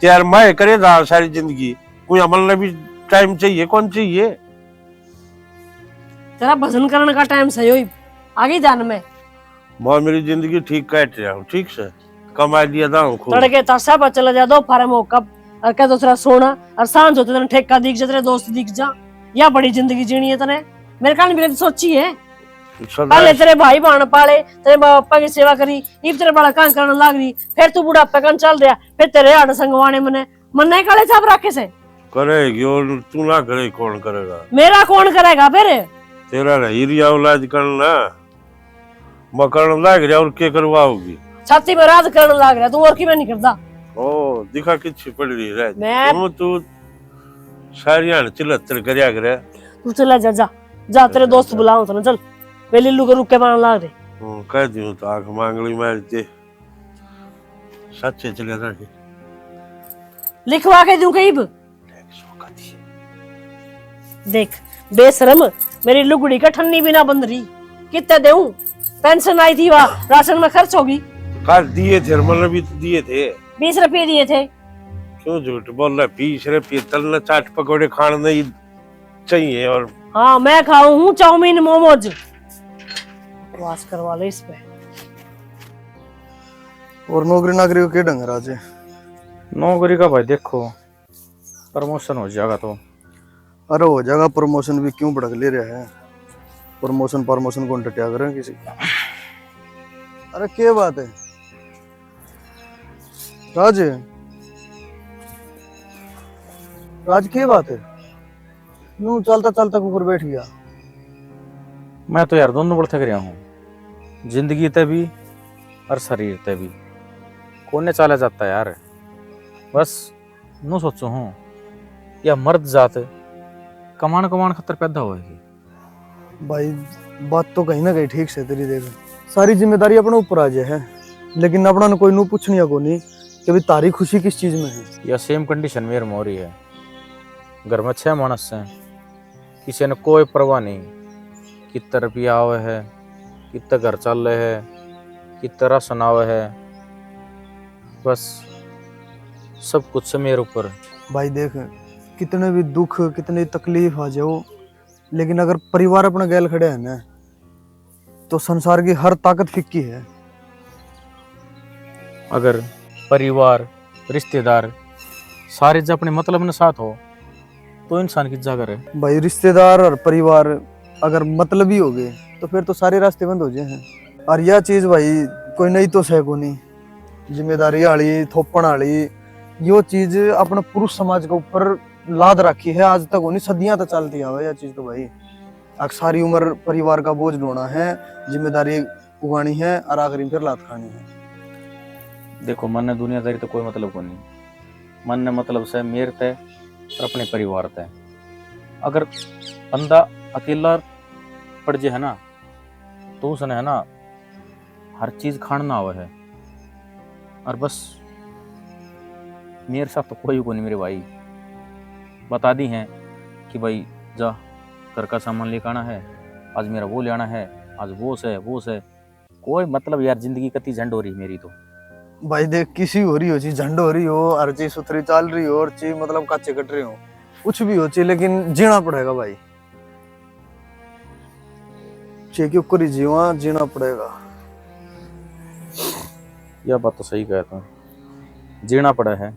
तैयार मैं करे जा सारी जिंदगी। कोई अमल ने भी टाइम चाहिए, कौन चाहिए? तेरा भजन करण का टाइम सही होई, आ गई ध्यान में। मैं मेरी जिंदगी ठीक काट रहा हूँ, ठीक से कमा लिया था हूँ खूब। तड़के तासा पर चला जा, दोपहर में होका और कह दूसरा सोना, और सांझ होते तेरे ठेका दिख जा, तेरे दोस्त दिख जा, या बड़ी जिंदगी जीनी है तने। मेरे कान भी कभी सोची है? सदा पहले तेरे भाई बहन पाले, तेरे माँ बापा की सेवा करी, इब तेरे बड़ा काम करने लाग रही, फिर तू बुढ़ापे कान चल रहा, फिर तेरे हाड़ संगवाने मने, मन्ने काले छाप रखे से। करेगी और तू ना करे, कौन करेगा? मेरा कौन करेगा फिर? तेरा रही रिया औलाद करना, मकान लाग रहा और के करवाओगी? छाती में राज करण लाग रहा तू, और की मैं नहीं करता। ओ, दिखा किच्छी पड़ रही रह। मैं तुम तू सारी हाण चिलत्तर करया करे। तू चला जा, जा, जा, तेरे जा, दोस्त जा। बुलाओ तो ना, चल। वे लीलू के रुके मारन लाग रहे। हम्म, कह दियो तो आंख मांगली मार दे। सच्चे चले जाके। लिखवा के दूं कहीं? देख, बेशरम, मेरी लुगड़ी का ठन्नी भी ना बंध रही। कितने देऊं? पेंशन आई थी, वहाँ राशन में खर्च होगी। कल दिए थे, मतलब, भी तो दिए थे। बीस रुपये दिए थे। क्यों झूठ बोल रहा? बीस रुपये तलने चाट पकौड़े खाने नहीं चाहिए। और हाँ, मैं खाऊं हूँ चाउमीन, मोमोज। बकवास करवा लो इस पे। और नौकरी नाकरी को के ढंग है राजे? नौकरी का भाई देखो, प्रमोशन हो जाएगा तो। अरे हो जाएगा प्रमोशन भी, क्यों भड़क ले रहा है? प्रमोशन प्रमोशन कौन टटिया करें किसी का? अरे के बात है राज? राज के बात है? यूं चलता चलता कुकर बैठ गया। मैं तो यार दोनों बड़ थक रहा हूँ, जिंदगी ते भी और शरीर ते भी। कोने चाला जाता यार, बस न्यू सोचूं हूँ, या मर्द जात कमाण कमाण खातर पैदा होएगी। भाई, बात तो कहीं ना कहीं ठीक से तेरी। देख, सारी जिम्मेदारी अपने ऊपर आ जाए है, लेकिन अपना ने कोई नू पूछनिया को नहीं कि भी तारी खुशी किस चीज में है। या सेम कंडीशन मेरे में हो रही है। घर में छह मानस हैं, किसी ने कोई परवाह नहीं, कितना रुपया आवे है, कितना घर चल रहे है, कितना राशन आवे है, बस सब कुछ से मेरे ऊपर। भाई देख, कितने भी दुख, कितनी तकलीफ आ जाओ, लेकिन अगर परिवार अपना गैल खड़े है ना, तो संसार की हर ताकत फिक्की है। अगर परिवार, रिश्तेदार सारे जब अपने मतलब ने साथ हो, तो इंसान की जा करे। भाई, रिश्तेदार और परिवार अगर मतलबी हो गए, तो फिर तो सारे रास्ते बंद हो जाए हैं। और यह चीज भाई कोई नई तो सै कोनी, जिम्मेदारी आली, थोपण आली, यो चीज अपने पुरुष समाज के ऊपर लाद रखी है, आज तक होनी, सदियां तक चलती आवे यह चीज तो भाई। अक सारी उम्र परिवार का बोझ ढोना है, जिम्मेदारी उगानी है और आखिरी में फिर लात खानी है। देखो, मन्ने दुनियादारी तो कोई मतलब कोनी, मन्ने मतलब से मेरे ते और अपने परिवार ते। अगर बंदा अकेला पड़ जे है ना, तो उसने है ना, हर चीज खाण ना आवे है। और बस मेरे साथ तो कोई कोनी मेरे भाई। बता दी हैं कि भाई जा, घर का सामान लेके आना है, आज मेरा वो ले आना है, आज वो से, वो से। कोई मतलब यार, जिंदगी कती झंड हो रही मेरी तो। भाई देख, किसी हो रही हो चीज, झंड हो रही हो, हर चीज सुथरी चाल रही हो, और चीज मतलब काचे कट रही हो, कुछ भी हो चीज, लेकिन जीना पड़ेगा भाई। चे क्यों करी जीवा, जीना पड़ेगा। यह बात तो सही कहा तू, जीना पड़ा है।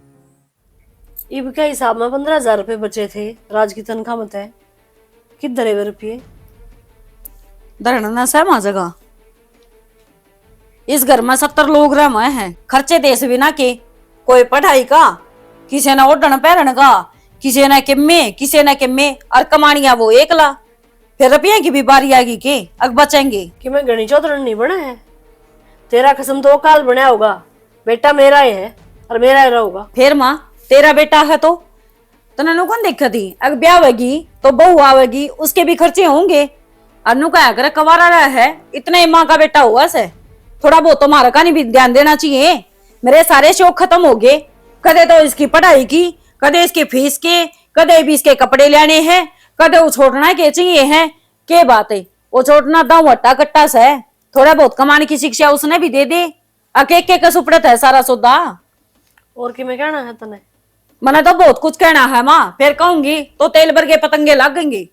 इब के हिसाब में पन्द्रह हजार रुपये बचे थे राज की तनख्वाह में तय। किधर है वे रुपये? धरण ना सै मां जगह। इस घर में सत्तर लोग रह हैं, खर्चे देश बिना के, कोई पढ़ाई का, किसी ने ओढ़ण पहरण का, किसी ने किम्मे, किसी ने किम्मे, और कमानिया वो एकला। फिर रुपये की भी बारी आगी के, अक बचेंगे? कि मैं घणी चौधरण नहीं बना है। तेरा खसम तो काल बनया होगा, बेटा मेरा ही है और मेरा ही रहूगा। फिर माँ, तेरा बेटा है तो तन्ने नु कौन देखा थी? अग ब्याह होगी तो बहू आवेगी, उसके भी खर्चे होंगे। और नु कहा करे, कवारा रहा है, इतना ही माँ का बेटा हुआ से। थोड़ा बहुत तो म्हारा का नहीं भी ध्यान देना चाहिए। मेरे सारे शौक खत्म हो गए। कदे तो इसकी पढ़ाई की, कदे इसकी फीस के, कदे भी इसके कपड़े लेने हैं, कदे वो छोटना के चाहिए हैं। के बात है, वो छोटना दाऊ हट्टा कट्टा से, थोड़ा बहुत कमाने की शिक्षा उसने भी दे दे। अके के कस उपड़त है सारा सौदा। और की मैं कहना है तने? मने तो बहुत कुछ कहना है माँ, फिर कहूंगी तो तेल बरगे पतंगे लागेंगे।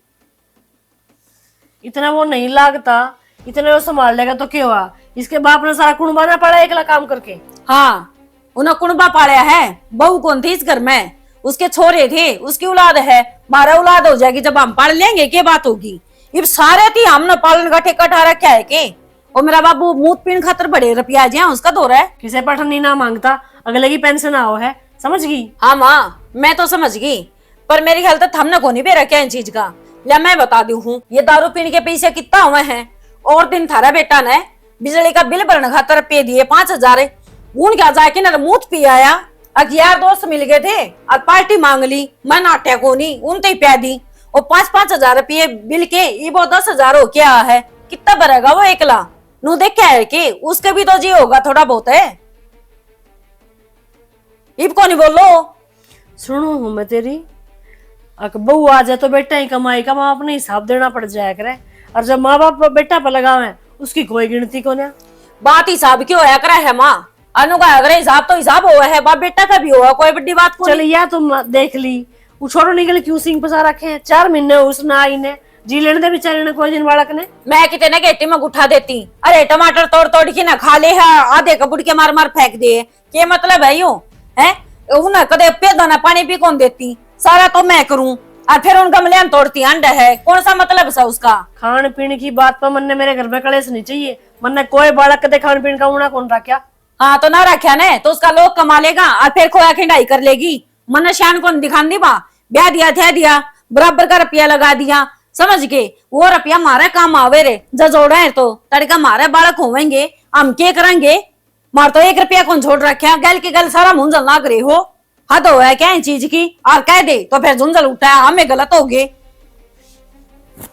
इतना वो नहीं लागता, इतने वो संभाल लेगा तो क्या हुआ? इसके बाप ने सारा कुणबा ना पाला एकला काम करके। हाँ, उन्हें कुणबा पाला है, बहू कौन थी इस घर में? उसके छोरे थे, उसकी औलाद है। मारा औलाद हो जाएगी जब हम पाल लेंगे, के बात होगी? इब सारे थी हमने पालन का ठेका ठा रखा है के? ओ मेरा बाबू, मूत पीण खातर बड़े रुपया जे उसका दौर है। किसे पठन नहीं ना मांगता, अगले की पेंशन आओ है, समझ गई? हाँ माँ, मैं तो समझ गई, पर मेरे ख्याल तो थमने को नहीं बेरा क्या इन चीज का। ले मैं बता दूं हूँ, ये दारू पीने के पैसे कितना हुए हैं? और दिन थारा बेटा ने बिजली का बिल भरने खातर पे दिए पाँच हजार। उन क्या जाके ना मूत पी आया। अक यार दोस्त मिल गए थे और पार्टी मांग ली। मैं नाट्या को नहीं, उन ते ही प्या दी। और पाँच पाँच हजार रुपये बिल के, इब वो दस हजार हो क्या है? कितना भरेगा वो एकला? नू देखा है कि उसके भी तो जी होगा थोड़ा बहुत है। इब को नहीं बोलो। सुनू हूँ मैं तेरी, अक बहू आ जाए तो बेटा ही कमाई का, माँ अपने हिसाब देना पड़ जाया करे। और जब माँ बाप बेटा पर लगावे, उसकी कोई गिनती को ना। बात हिसाब की होया करे है माँ। अनु का अगर हिसाब तो हिसाब हुआ है, बाप बेटा का भी हुआ, कोई बड़ी बात को चल, नहीं। या तो म-, देख ली, वो छोरो निकल क्यों सिंह फंसा रखे हैं? चार महीने उसने आई ने, जी लेने दे बेचारे ने कोई दिन बालक ने। मैं कितने गेटी में गुठा देती, अरे टमाटर तोड़ तोड़ के ना खा ले है, आधे का बुड़ के मार मार फेंक दे, के मतलब है यूं? हैं? उन्हें कदे पेदा ना पानी भी कौन देती, सारा तो मैं करूं। और फिर उन गमलियां तोड़ती अंडा है, कौन सा मतलब सा उसका? खान पीन की बात पर मन्ने मेरे घर में कलेश नहीं चाहिए। मन्ने कोई बालक कदे खान पीन का उना कौन रखा। हाँ, तो ना रखा ने, तो उसका लोग कमा लेगा और फिर खोया खिंडाई कर लेगी। मन्ने शान कौन दिखांदी बा, ब्याह दिया, थे दिया, बराबर का रुपया लगा दिया, समझ के? वो रुपया मारे काम आवे रे, जब जोड़ा है तो तड़का मारे बालक होवेंगे, हम के करेंगे? मार तो एक रुपया कौन छोड़ रखा, गल के गल सारा मुंह जल लाग रहे हो। हद हो है क्या इन चीज की? और कह दे तो फिर झुंझल उठा है, हमें गलत हो गए।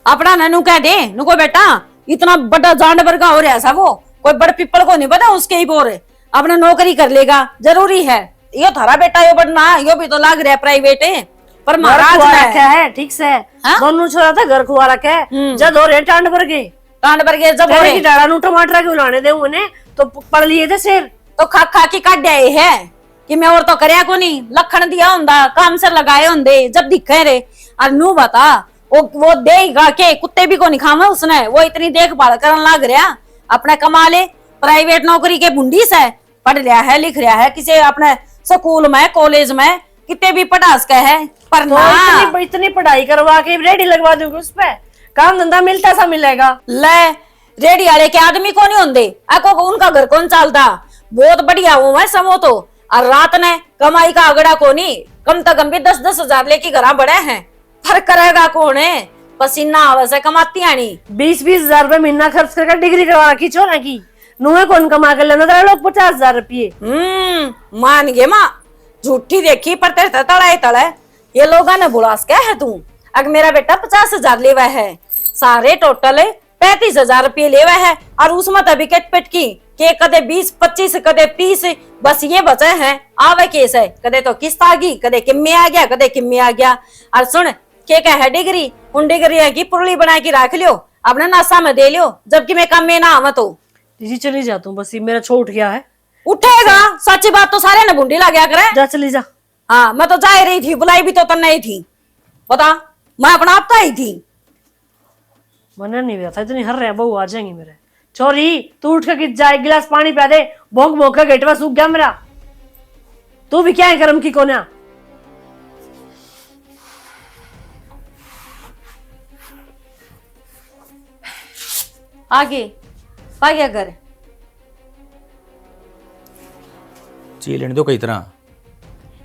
अपना ननू कह दे, नुको बेटा, इतना बड़ा जानवर का हो रहा सा वो, कोई बड़ पिपल को नहीं बता उसके ही बोर, अपना नौकरी कर लेगा, जरूरी है। यो थारा बेटा यो बढ़ना, यो भी तो लाग रहा प्राइवेट है, पर घर महाराज खुआ ने रखा है, ठीक से। हाँ? दोनों छोरा था घर खुआ रखा है, हम्म। जद हो रहे टांड भर गए। टांड भर गए जब हो तेरे रहे। की डाला नू टमाटर के उलाने दे उन्हें, तो प-, पड़ लिए थे शेर। तो खा खा के काट आए है कि मैं और तो करया को नहीं, लखन दिया होंदा, काम से लगाए होंदे, जब दिखे रे। और नू बता, वो, वो देगा के कुत्ते भी को नहीं खावे उसने, वो इतनी देखभाल करन लाग रहा, अपना कमा ले, प्राइवेट नौकरी के भुंडी से, पढ़ रहा है, लिख रहा है, किसी अपने स्कूल में, कॉलेज में, कितने भी पढ़ा सके है, पर तो ना। इतनी, इतनी पढ़ाई करवा के रेडी लगवा दूंगी उस पे, काम धंधा मिलता सा मिलेगा। ले, रेडी वाले के आदमी को नहीं होंदे, अको उनका घर कौन चलता? बहुत बढ़िया हुआ है समो तो। और रात ने कमाई का आगड़ा को नहीं, कम से कम भी दस दस हजार लेके घरा बड़े हैं। पर करेगा कौन है? पसीना आवे से कमाती आनी। बीस बीस हजार रुपए महीना खर्च करके डिग्री करवा रखी छोरा की, नुए कौन कमा कर लेना तेरा लोग पचास हजार रुपये। हम्म, मान गए माँ, झूठी देखी पर तेरे से तड़ा ही तड़ा है। ये लोगा ने बुलास क्या है तू? अग मेरा बेटा पचास हजार लेवा है, सारे टोटल पैंतीस हजार रुपये लेवा है, और उसमें तभी कट पट की के कदे बीस पच्चीस, कदे तीस, बस ये बचे हैं। आवे केस है, कदे तो किस्त आ गई, कदे किम्मे आ गया, कदे किम्मे आ गया। और सुन, के कह है डिग्री, उन डिग्रिया की पुरली बना के रख लियो, अपने नासा में दे लियो, जबकि मैं काम में ना आवा तो। जी चली जा तू, बस ये मेरा छो उठ गया है। उठेगा, सच्ची बात तो सारे ने भुंडी लग गया करे। जा चली जा। हाँ, मैं तो जा ही रही थी, बुलाई भी तो तन्ने ही थी। बता, मैं अपना आप तो आई थी। मने नहीं बेरा था इतनी हर रहा बहू आ जाएंगी मेरे। छोरी, तू उठ के कित जा, एक गिलास पानी प्या दे, भोंक भोंक के गेटवा सूख गया मेरा। तू भी क्या है कर्म की कोन्या? आगे, पा गया घर। जी लेने दो कई तरह।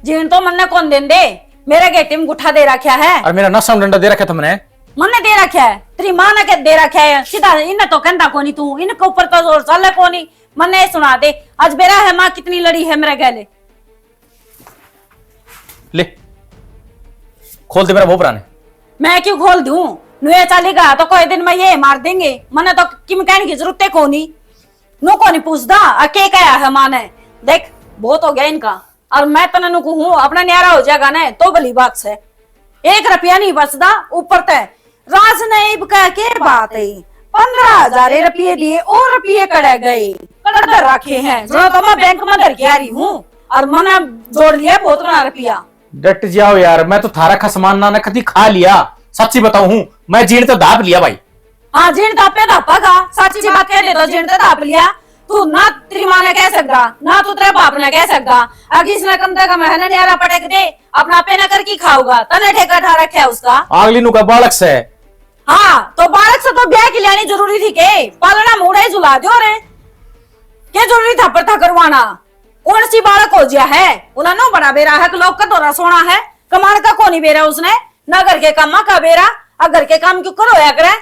जीण तो मन्ने कौन देंदे, मेरे गेटे में गुठा दे रखा है। और मेरा नशा में डंडा दे रखा तुमने। मन्ने दे रखा है, तेरी माँ ने के दे रखा है, सीधा इन्हें तो कहंदा कोनी तू, इनके ऊपर तो जोर चाले कोनी। मन्ने ये सुना दे, आज बेरा है माँ कितनी लड़ी है मेरे गैले। ले, खोल दे मेरा भोपरा ने। मैं क्यों खोल दूं? नुए चाली का तो कोई दिन में ये मार देंगे, मन्ने तो किम कहने की जरूरत है कोनी। नू कोनी पूछदा, आ के कहा है माँ ने? देख, बहुत हो गया इनका। और मैं तने नू कहूँ, अपना न्यारा हो जाएगा ना, तो भली बात से। एक रुपया नहीं बचदा ऊपर ते। राज ने इब कह के बात है, पन्द्रह हजार रुपये दिए और रुपये कड़े गए, कड़ धर रखे हैं, जो तो मैं बैंक में धर के आ रही हूँ। और मने जोड़ लिया बहुत बड़ा रुपया। डट जाओ यार, मैं तो थारा खसमान ना कदी खा लिया। सच्ची बताऊं हूँ, मैं जीण तो धाप लिया भाई। हाँ, जीण धापे धापा खा, सच्ची बात कह दे तो जीण तो धाप लिया। तू ना तेरी माँ ने कह सकता, ना तू तेरे बाप ने कह सकता। अगर इसने कम से कम है ना न्यारा पटक दे, अपना आपे ना करके खाऊगा, तने ठेका ठा रखा है उसका। अगली नु का बालक से। हाँ, तो बालक से तो ब्याह की लेनी जरूरी थी के? पालना मूड़ा ही झुला दियो रे। के जरूरी था पर था करवाना? कौन सी बालक हो जिया है? उन्होंने बड़ा बेरा है, लोग का दौरा सोना है, कमाण का कोनी बेरा उसने, ना घर के कामा का बेरा। अब घर के काम क्यों करो या करे?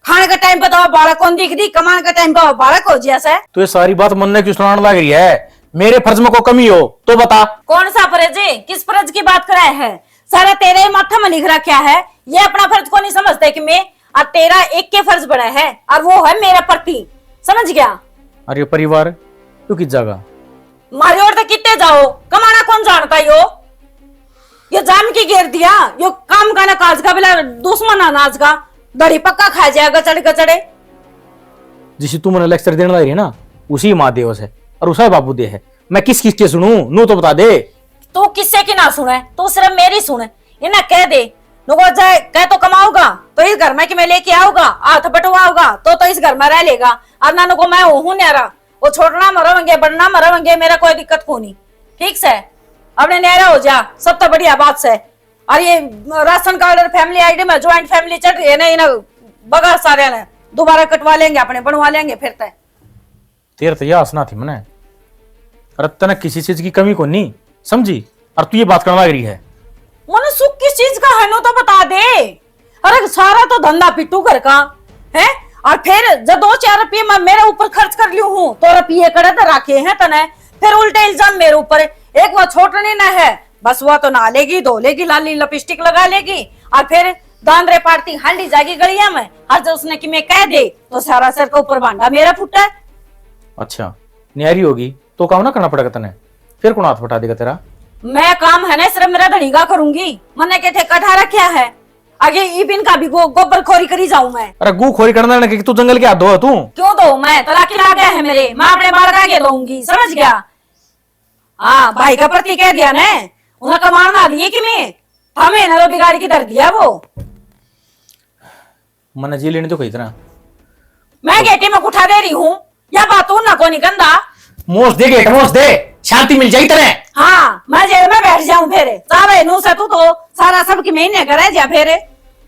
खाने के टाइम पे तो बालक कौन दिखदी, कमाने के टाइम पे बालक हो जिया से। तो ये सारी बात मन ने क्यों सुनाने लग रही है? मेरे फर्ज में कोई कमी हो तो बता। कौन सा फर्ज है? किस फर्ज की बात करे है? सारा तेरे ही माथे में लिख रखा है। ये अपना फर्ज को नहीं समझते कि मैं, और तेरा एक के फर्ज बड़ा है, और वो है मेरे प्रति। समझ गया? अरे परिवार क्यों की जगह? मारी ओर तो कितने जाओ, कमाना कौन जानता यो? ये जान की घेर दिया, यो काम का ना काज का, बिला दुश्मन अनाज का, दड़ी पक्का खा जाएगा चढ़ के चढ़े। जिसी तू मने लेक्चर देने लग रही है ना, उसी माँ देव से और उसा बाबू दे है। मैं किस किस के सुनूं, नू तो बता दे। तू किससे की ना सुने, तू सिर्फ मेरी सुने। इन्हें कह दे, नुको जाए कह तो कमाऊगा तो इस घर में कि मैं लेके आऊगा, हाथ बटवाऊगा तो, तो इस घर में रह लेगा। और ना नुको मैं हूँ न्यारा, वो छोड़ना मरवेंगे, बढ़ना मरवेंगे, मेरा कोई दिक्कत को नहीं। ठीक से, अपने न्यारा हो जा, सब तो बढ़िया बात से। और ये राशन कार्ड और फैमिली आईडी में ज्वाइंट फैमिली चढ़ रही है ना, इन्हें बगाड़ सारे ने, दोबारा कटवा लेंगे अपने, बनवा लेंगे फिर तय। तेरे तो यह आस ना थी मने। अरे तने किसी चीज की कमी को नहीं समझी, और तू ये बात करने लग रही है। मने सुख किस चीज का है, नो तो बता दे। अरे सारा तो धंधा पिट्टू घर का है, और फिर जब दो चार रुपये मैं मेरे ऊपर खर्च कर लियो हूँ तो रुपये कड़े तो रखे हैं तने, फिर उल्टे इल्जाम मेरे ऊपर। एक वो छोटनी ना है, बस वो तो नहा लेगी, धो लेगी, लाली लिपस्टिक लगा लेगी, और फिर दांदरे पाड़ती हांडी जागी गलिया में, और जब उसने कि मैं कह दे तो सारा सर के ऊपर भांडा मेरा फूटा है। अच्छा, न्यारी होगी तो काम ना करना पड़ेगा तने, फिर कौन हाथ बटा देगा तेरा? मैं काम है ना सिर्फ मेरा धनी का करूंगी, मन्ने के ठेका ठा रखा है। आगे इब इनका भी गो-, गोबर खोरी करी जाऊं मैं। अरे गू खोरी करना है कि तू जंगल के हाथ धो तू? क्यों धो मैं? तलाकी लाग गया है मेरे, मैं अपने बालका के धोऊंगी, समझ गया? हाँ, भाई का प्रति कह दिया ने, उन्हें कमाल ना दिए कि मैं, हमें ना तो बिगाड़ के धर दिया वो। मन्ने जी लेने तो कही तरह। मैं गेटी में उठा दे रही हूँ, या बात तू ना कोनी कंदा। मोस दे गेट, मोस दे, शांति मिल जाई तने। हाँ, मैं जेल में बैठ जाऊं फिर। सारे नू से तू तो सारा सब की महीने करे जा फिर।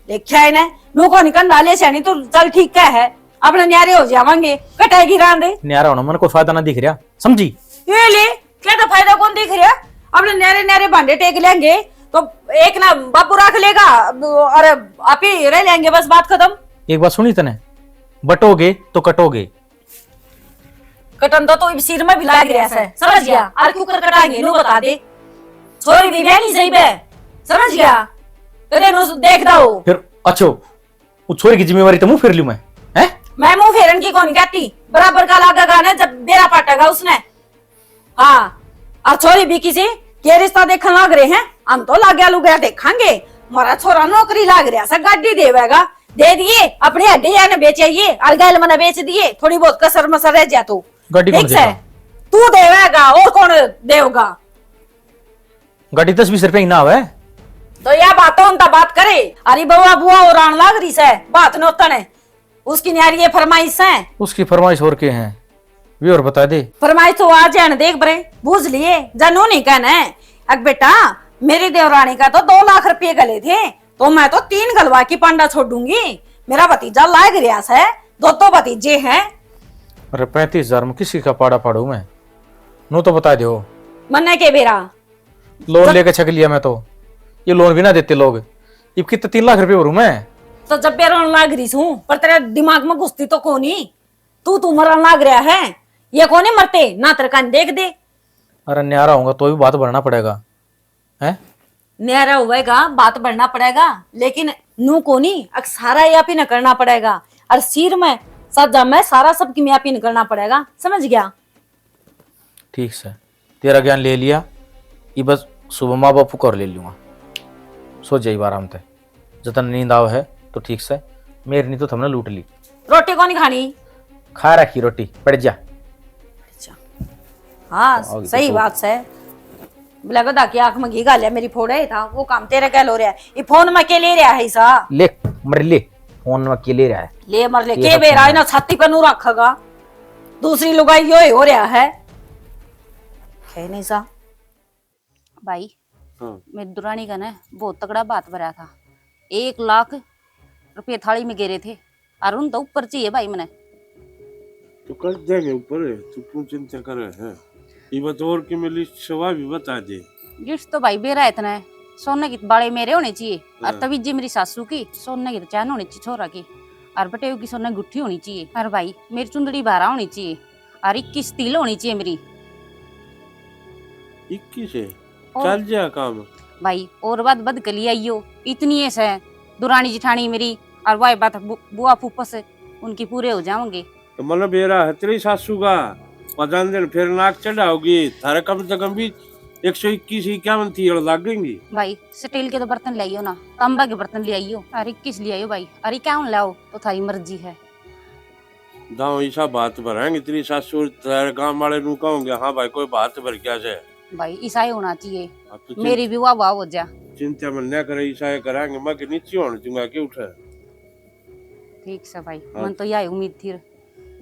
देखा है ना, नू कोनी कंदा ले सैनी, तू चल ठीक कह है, अपने न्यारे हो जावांगे, कटेगी रांद। न्यारा होना मन को फायदा ना दिख रहा, समझी? ये ले, क्या तो फायदा कौन दिख रहा? अपने न्यारे न्यारे भांडे टेक लेंगे, तो एक ना बापू रख लेगा, और आप ही रह लेंगे, बस बात खत्म। एक बात सुनी तने, बटोगे तो कटोगे। कटन तो, तो इब सिर में भी लाग रहा है, समझ गया? और क्यों कर कटाएंगे, नू बता दे। छोरी भी बहनी सही बे, समझ गया? कदे नू देखदा हो। फिर अच्छो, वो छोरी की जिम्मेवारी तो मुंह फेर लूं मैं, हैं? मैं मुंह फेरन की कौन कहती, बराबर का लागेगा ना जब बेरा पाटेगा उसने। हाँ, और छोरी भी किसी के रिश्ता देखन लाग रहे हैं, हम तो लाग्या लुग्या देखांगे। मारा छोरा नौकरी लाग रहा सा, गाड़ी देवेगा, दे दिए, अपनी हड्डी ने बेचे ये, और गैल मने बेच दिए, थोड़ी बहुत कसर मसर रह जा तो। गाड़ी कौन ठीक से देगा? तू देवेगा, और कौन देगा? गाड़ी दस बीस रुपए ही ना आवे। तो या बात तो उनता बात करे। अरे बउआ बुआ और आन लाग रही से, बात नोतन है। उसकी न्यारी ये फरमाइश है। उसकी फरमाइश और के है? वे और बता दे। फरमाइश तो आ जान देख बरे, बूझ लिए, जा नू नहीं कहना है। अक बेटा, मेरी देवरानी का तो दो लाख रुपये गले थे, तो मैं तो तीन गलवा की पांडा छोड़ूंगी। मेरा भतीजा लाग रहा से, दो तो भतीजे हैं। अरे पैंतीस हजार में किसी का पाड़ा पाड़ू मैं? नू तो बता दो। मन्ने के बेरा? लोन जब लेके छक लिया मैं तो। ये लोन भी ना देते लोग। इब कितने तीन लाख रुपए भरूं मैं? तो जब भी रोन लाग रही सूं, पर तेरे दिमाग में घुसती तो कोनी। तू, तू मरन लाग रहा है। ये कोनी मरते, ना तेरे कान देख दे। अरे न्यारा होगा तो भी बात भरना पड़ेगा, हैं? न्यारा होएगा, बात भरना पड़ेगा, लेकिन नू कोनी, अक सारा ये आप ही ना करना पड़ेगा। और सिर में साजा में सारा सब किमिया पिन करना पड़ेगा, समझ गया? ठीक से, तेरा ज्ञान ले लिया, ये बस सुबह माँ बापू को और ले लूंगा, सो जाइए आराम से। जतन नींद आवे है तो ठीक से, मेरी नहीं तो थमने लूट ली। रोटी कौन खानी? खा रखी रोटी, पड़ जा। अच्छा। हाँ, आओगी तो सही सो। बात है। बोला गधा की आंख में घी घालिया, मेरी फोड़े ही था, वो काम तेरे गैल हो रहा है। ये फोन में के ले रहा है इसा? ले, मर ले, फोन में के ले रहा है? ले मर ले, ये के सब बेरा फोन इना छाती पे नू रखेगा। दूसरी लुगाई यो ही हो रहा है। है नहीं सा। भाई, हाँ। मेरी दुरानी का ना बहुत तगड़ा बात भरा था। एक लाख रुपये थाली में गेरे थे, और उन तो ऊपर चाहिए भाई मने। तो कर देंगे ऊपर, तू क्यों चिंता करे है? ये बात और कि मैं लिस्ट सवा भी बता दे। लिस्ट तो भाई बेरा इतना है, सोने की बाले मेरे होने चाहिए, और हाँ। तबीजे मेरी सासू की, सोने की तो चैन होनी चाहिए छोरा की, और बटेऊ की सोने की गुट्ठी होनी चाहिए, और भाई मेरी चुंदड़ी बारह होनी चाहिए, और इक्कीस तिल होनी चाहिए मेरी। इक्कीस है? और चल जा काम। भाई, और बात बद के ले आइयो, इतनी है से दुरानी जिठानी मेरी, और वह बात बु-, बुआ फूफस उनकी पूरे हो जाओगे। तो मतलब बेरा है तेरी सासू का, पता दिन फिर नाक चढ़ाओगी, थारे कम से कम भी एक सौ इक्कीस इक्यावन तील लागेंगी। भाई, स्टील के तो बर्तन ले आइयो ना, तांबा के बर्तन ले आइयो, और इक्कीस ले आइयो भाई, अरे क्या लाओ तो थारी मर्जी है। दाओ ईसा बात भरांगे, तेरी सासू तेरे गांव वाले नू कहोगे, हाँ भाई, कोई बात भर क्या से? भाई, ईसा ही होना चाहिए। अब तो चिं-, मेरी भी वाह वाह हो जा। चिंता मन ना करे, ईसा ही करांगे, मैं कि नीचे होने दूंगा, के उठे? ठीक से भाई, हाँ। मन तो यही उम्मीद थी।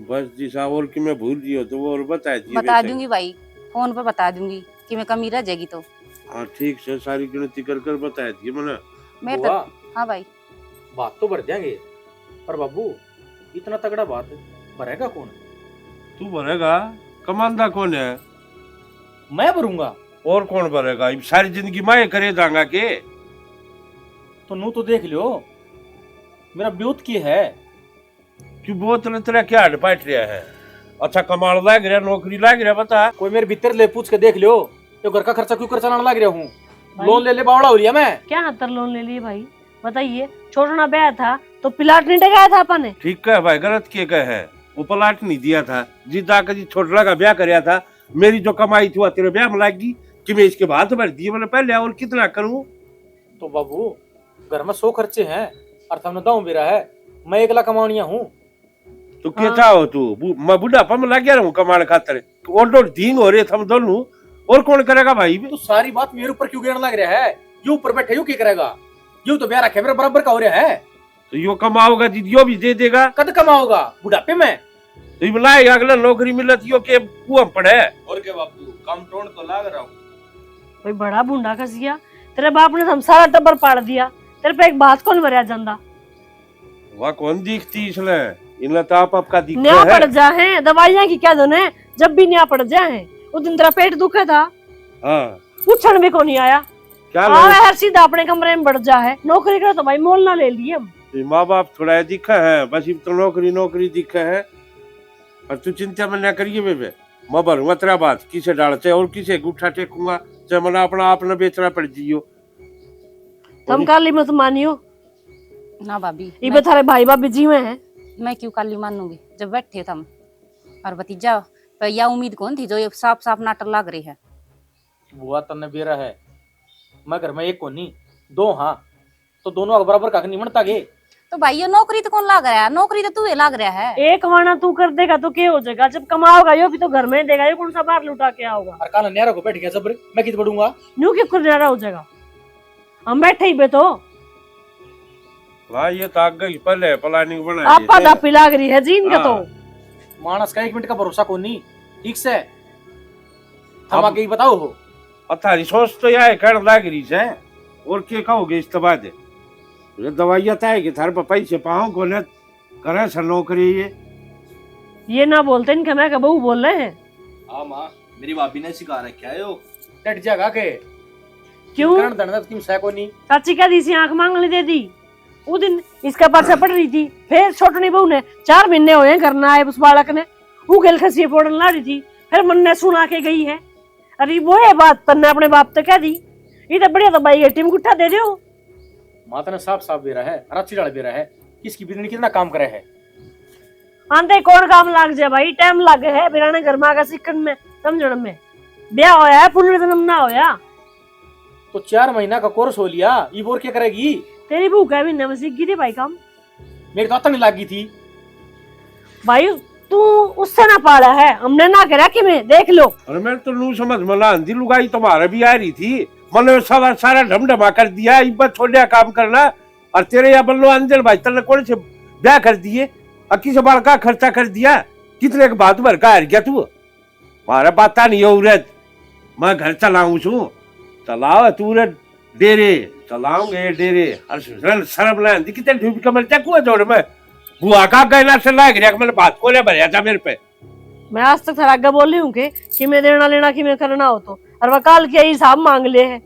बस जिसा और कि मैं भूल दियो तो वो और बता दिए बता बेशक। दूंगी भाई, फोन पे बता दूंगी कि मैं कमी रह जाएगी तो। हाँ, ठीक से, सारी गिनती कर कर बता दिए मने। मेरे तो, बुआ। हाँ भाई। बात तो भर देंगे, पर बाबू, इतना तगड़ा बात भरेगा कौन? तू भरेगा, कमांदा कौन है? मैं भरूंगा। और कौन भरेगा? इब सारी जिंदगी मैं करे जाऊंगा के? तो नू तो देख लियो, मेरा ब्योत के है? क्यों, ब्योत ने तेरा क्या हट पाट रहा है? अच्छा कमाल लाग रहा, नौकरी लाग रहा, बता। कोई मेरे भीतर ले पूछ के देख लियो, तो घर का खर्चा क्यों कर चलाने लाग रहा हूँ? भाई, लोन ले ले बावड़ा हो रही है मैं। क्या खातर लोन ले लिए भाई? बताइए, छोटना ब्याह था तो प्लाट नहीं डगाया था अपन ने? ठीक है भाई, गलत के कहे है, वो प्लाट नहीं दिया था, जिस जाकर जी छोटना का ब्याह करया था, मेरी जो कमाई थी वो तेरे ब्याह में लाग गई कि मैं इसके हाथ भर दिए, मैंने पहले और कितना करूं? तो बाबू, घर में सौ खर्चे हैं और थमने दाऊं बेरा है, मैं एकला कमानिया हूँ। तो के हाँ। चाहो तू? बु-, मैं बुढ़ापा में लग गया रहूं कमाने खातर। ओड ओड दीन हो रहे थम दोनों, और कौन करेगा भाई? तू सारी बात मेरे ऊपर क्यों गिरने लग रहा है? यो ऊपर बैठे यो क्या करेगा? यो तो ब्याह रखे मेरे बराबर का हो रहा है। तो यो कमाओगा जी, यो भी दे देगा। कद कमाओगा? बुढ़ापे में। तो इब लाए अगला नौकरी मिलत यो के कुआं पड़े। और के बापू, काम टोन तो लाग रहा हूँ। भाई बड़ा भूंडा खसिया, तेरे बाप ने तो हम सारा टब्बर पाड़ दिया, तेरे पे एक बात कौन भरया जांदा? वह कौन दिखती इसने? इन्हें तो आप आपका दिख न्या है। पड़ जा है, दवाइयां की क्या दोने, जब भी न्या पड़ जा है। वो दिन तेरा पेट दुखे था, हाँ। पूछण भी कोनी आया। क्या आवे लगे? हर सीधा अपने कमरे में बढ़ जा है। नौकरी करे तो भाई मोल ना ले लिए हम। ये माँ बाप थोड़ा है दिखे है, बस इब तो नौकरी, नौकरी दिखे है। और तू चिंता मत ना करिए बेबे, मैं भरूंगा तेरा बात, किसे डाल से और किसे गुठा टेकूंगा, चाहे मना अपना आप न बेचना पड़ जियो। तुम काली मत मानियो। ना भाभी, इबे मैं थारे भाई भाभी जीवे हैं। मैं क्यों काली मानूंगी जब बैठे थम और भतीजा पे या उम्मीद कौन थी जो ये साफ साफ नाटक लाग रही है। बुआ तन्ने बेरा है, मैं घर में एक कोनी, दो हाँ, तो दोनों के बराबर का नहीं बनता के? तो भाई, ये नौकरी तो कौन लाग रहा है? नौकरी तो तू ही लाग रहा है। एक वाणा तू कर देगा तो के हो जाएगा? जब कमाओगा यो भी तो घर में ही देगा, यो कौन सा बाहर लुटा के आओगा? और कान न्यारा को बैठ गया जबर, मैं कित पढ़ूंगा? न्यू क्यों कर न्यारा हो जाएगा? हम बैठे ही बे तो। वाह, ये तो आगे ही पहले planning बनाई आपा है। दापी लाग रही है जी इनका तो। हाँ। मानस का एक मिनट का भरोसा कोनी, ठीक से? हम अब आगे ही बताओ हो। अब थारी सोच तो यह कहण लाग रही से, और के कहोगे इस तो बाद? ये दवाइयाँ तो है कि थारे पे पैसे पाओ कोने, करे से नौकरी ये। ये ना बोलते इनके, मैं के बहू बोल रहे हैं। हाँ माँ, मेरी भाभी ने सिखा रखा है यो। डट जाएगा के? क्यों? करण धन क्यों सै कोनी? चाची कह दी सी आंख मांगने दे दी। वो दिन इसके पाछे पड़ रही थी, फिर छोटनी बहू ने, चार महीने हुए हैं घर ना आए उस बालक ने, वो गेल खसिए फोड़न ला रही थी, फिर मन ने सुना के गई है। अरे वो ये बात तन्ने अपने बाप तक कह दी, ये तो बढ़िया तो भाई ये टीम गुट्ठा दे दो। माँ तने साफ साफ बेरा है, राची डाल बेरा है, किसकी बिजली कितना काम करे है। आंदे कौन काम लाग जाए भाई, टाइम लागे है बिराने घर में आके सीखण में, समझण में। ब्याह होया है, पुनर्जन्म ना होया। तो चार महीना का कोर्स हो लिया, इब और क्या करेगी? तेरी बहू का भी नमसी की थी भाई काम। मेरी तो आतन नहीं लागी थी। भाई, तू उससे ना पाला है, हमने ना करा कि मैं देख लो। अरे मैं तो नू समझ में लान दी, लुगाई तुम्हारे भी आ रही थी, मतलब सारा सारा ढमढमा कर दिया, इब छोड़िया काम करना। और तेरे या बल्लो अंजन भाई तन्ने कौन से ब्याह कर दिए, और किसे बाल का खर्चा कर दिया, कितने के बात भर का हार गया तू। मारे बाता नहीं हो उरत, मैं घर चलाऊं छू, चलाओ तू रे डेरे, चलाऊंगे डेरे। और शर्म शर्म ना आंदी, कितने ढूंढ के मर जा कुआ जोड़ में। बुआ का गहना से लाग रहा, मैंने बात को ले भरया था मेरे पे। मैं आज तक थारा आगे बोली हूँ कि, कि मैं देना लेना कि मैं करना हो तो, और वह काल की हिसाब मांग ले है।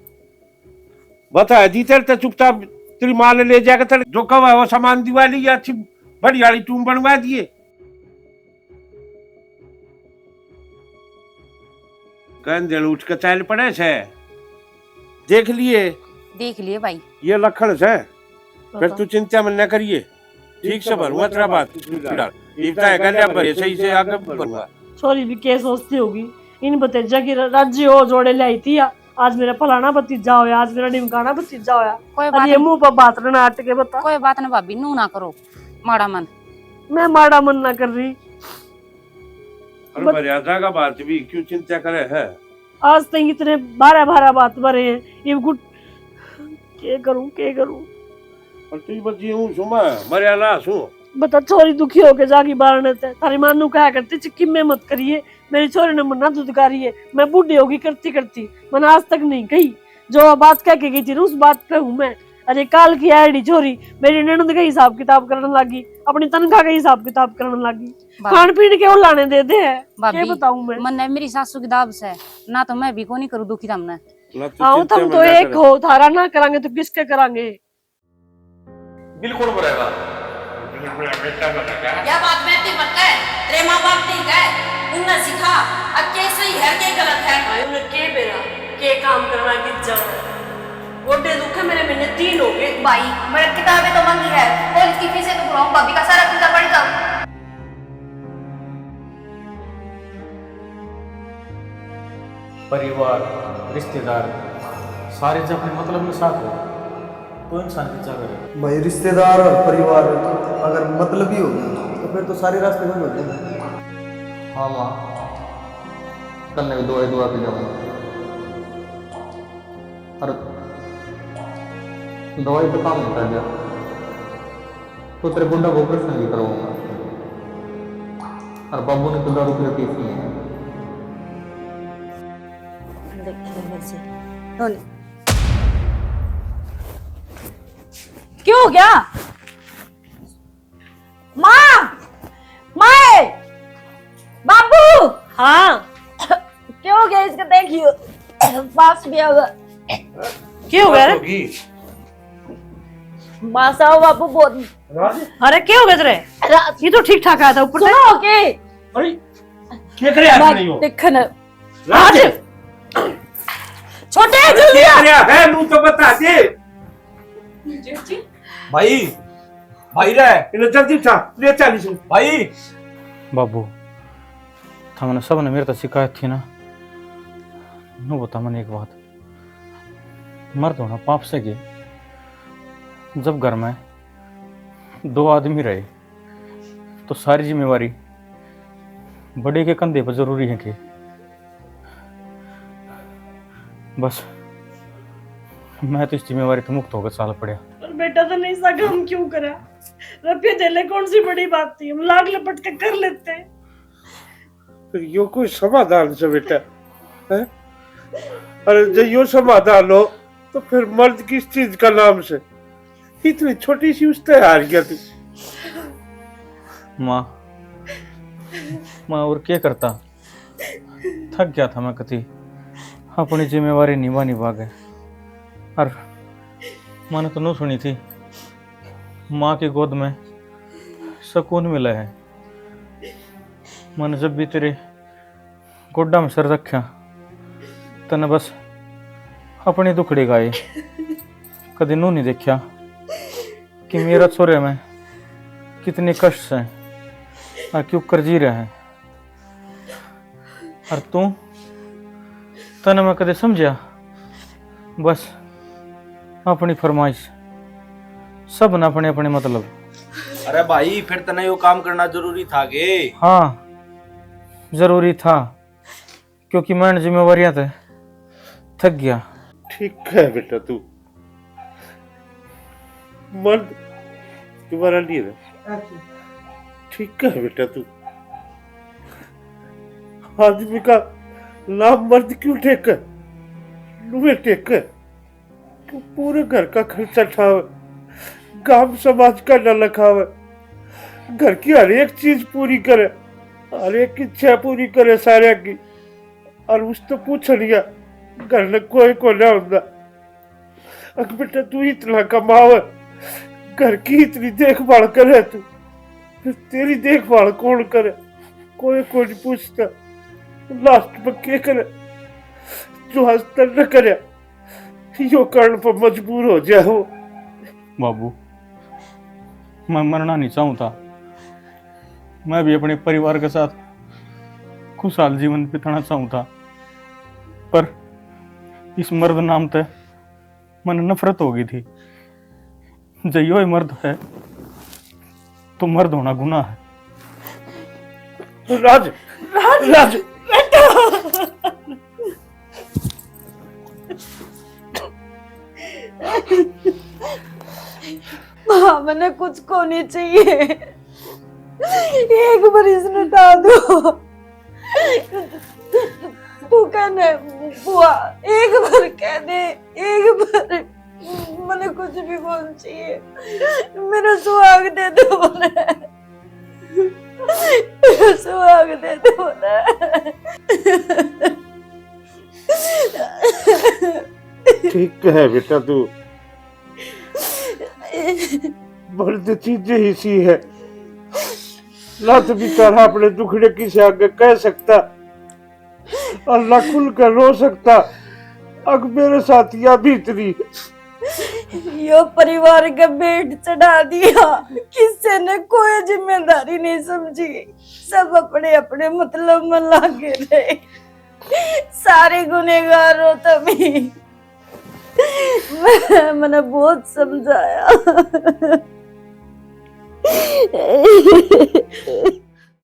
बता दी तेरे ते चुपचाप, तेरी माँ ने ले जाकर तेरे जो कहा वो सामान दिवा ली, अच्छी बड़ी वाली टूम बनवा दिए। कहन दिल उठ के चल पड़े से। देख लिए? देख लिए भाई। ये लखन से। फिर तू चिंता मन न करिए, ठीक से भरूंगा तेरा बात। इतना है गल्या भरे सही से आगे भरूंगा। छोरी भी के सोचती होगी, इन भतीजा की र-, राज्य हो जोड़े लाई थी या, आज मेरा फलाना भतीजा होया, आज मेरा ढिमकाना भतीजा होया। कोई बात अरे ये नहीं। मुंह पर बात ना अटके बता। कोई बात ना भाभी, नू ना करो माड़ा मन। मैं माड़ा मन ना कर रही। अरे बत- मर्यादा का बात भी क्यों चिंता करे है? आज तक इतने बारह बारह बात भरे हैं, ये गुट के करूं, के करूं? और तू बस जीऊं सु मैं, मरया ना सु। बता, छोरी दुखी होके जागी बारने ते। थारी मां नू कहा करती, "चिक्की में मत करिए, मेरी छोरी ने मन्ना दुदकारी है, मैं बूढ़ी होगी करती करती।" मैंने आज तक नहीं कही। जो बात कह के गई थी ना, उस बात पे हूँ मैं। अरे काल की आड़ी छोरी मेरी ननद का हिसाब किताब करने लगी, अपनी तनख्वाह का हिसाब किताब करने लगी। भाभी। खान पीन के उलाने दे दे है, भाभी, के बताऊं मैं? मन्ने मेरी सासू की दाब से, ना तो मैं भी कोनी करूँ दुखी थमने। ना तू आओ, चिंता थम में तो ना एक करे। हो, थारा ना करांगे तो किसके करांगे? बिल कौन भरेगा? या बात मैं ते मत कह, तेरे माँ बाप ठीक है, उनने सिखा, अब के सही है, के गलत है। भाई, उन्हें के बेरा, के काम करना, किस जाना। गोडे दुखे मेरे, महीने तीन हो गए। भाई, मेरे किताबें तो मांगी है, कॉलेज की फीसें तो भरवाऊं, भाभी का सारा खर्चा पड़ जाऊं। परिवार, रिश्तेदार, सारे जब अपने मतलब में साथ हो, तो इंसान की क्या करे? भाई, रिश्तेदार और परिवार अगर मतलबी हो गए, तो फिर तो सारे रास्ते बंद हो जाएंगे। हाँ माँ, कल मैं दवाई दुआ के जाऊँगा। और दवाई तो काम नहीं कर दिया। तो तेरे गुंडा को ऑपरेशन भी करवाऊंगा। और बाबू ने तो दारू पी रखी थी। देखिए, मर्जी। क्यों हो गया? माँ! माए! बाबू! हाँ। क्यों हो गया इसका, देखियो। पास भी होगा। क्यों हो गया रे? होगी। मासा हो बापू बहुत। राज? अरे, क्या हो गया तेरे? राज। ये तो ठीक ठाक आया था ऊपर से। सुनो के? अरे, क्या करे आज बात नहीं हो? देख ना। राज। छोटे, जल्दी आ। क्या करे है, नू तो बता दे। भाई, भाई रे, इन्हें जल्दी उठा, ले चालीस भाई। बाबू, थमने सबने मेरे तक शिकायत थी ना, नू बता मने एक बात। मर्द होना पाप से के? जब घर में दो आदमी रहे, तो सारी जिम्मेवारी बड़े के कंधे पर जरूरी है के? बस, मैं तो इस जिम्मेवारी तो मुक्त होकर चाल पड़या। पर बेटा, तो नहीं सा काम क्यों करा? रुपये दे ले, कौन सी बड़ी बात थी, हम लाग लपट के कर लेते। फिर यो कोई समाधान से बेटा, हैं? अरे, जो यो समाधान हो, तो फिर मर्द किस चीज का नाम से? इतनी छोटी सी उससे हार गया तू। माँ, मैं और क्या करता? थक गया था मैं कति अपनी जिम्मेवारी निभा निभा के। और मैंने तो नू सुनी थी, माँ की गोद में सुकून मिला है। मैंने जब भी तेरे गोड्डा में सर रख्या, तने बस अपने दुखड़े गाए। कदे नू नहीं देखा कि मेरा छोरे में कितने कष्ट से। क्यों कर जी रहा है? और तू, तने मैं कदे समझा? बस अपनी फरमाइश, सब ना अपने अपने मतलब। अरे भाई, फिर तने यो काम करना जरूरी था के? हाँ, जरूरी था, क्योंकि मैं इन जिम्मेवारियां ते थक गया। ठीक है बेटा, तू मर्द तुम्हारा नहीं रहा। ठीक है बेटा, तू आदमी का नाम मर्द क्यों टेके? नुए टेके। तू पूरे घर का खर्चा ठावे, गांव समाज का ना लखावे, घर की हर एक चीज पूरी करे, हर एक इच्छा पूरी करे सारे की। और उस तो पूछनिया घर में कोई कोना होंदा। अक बेटा, तू इतना कमावे, घर की इतनी देखभाल करे तू, फिर तेरी देखभाल कौन करे? कोई कोई नहीं पूछता। लास्ट में के करे जो आज तक न करे, यो करण पर मजबूर हो जाए हो। बाबू, मैं मरना नहीं चाहूँ था। मैं भी अपने परिवार के साथ खुशहाल जीवन बिताना चाहूँ था, पर इस मर्द नाम ते मन नफरत हो गई थी। जै यो ही मर्द है तो मर्द होना गुनाह है। राज, राज, राज। माँ, मने कुछ को नहीं चाहिए। एक बार इसने डाल दो। तू कहने बुआ, एक बार कह दे, एक बार। मने कुछ भी को नहीं चाहिए। मेरा सुहाग दे दो मने। मेरा सुहाग दे दो मने। ठीक है बेटा, तू मर्द चीज ही सी है। ना तो बेचारा अपने दुखड़े किसे आगे कह सकता, और ना खुल कर रो सकता। अक मेरे साथ या भीतरी यो परिवार के बेट चढ़ा दिया, किसी ने कोई जिम्मेदारी नहीं समझी, सब अपने अपने मतलब में लागे रहे। सारे गुनेगार हो तभी। मैंने बहुत समझाया।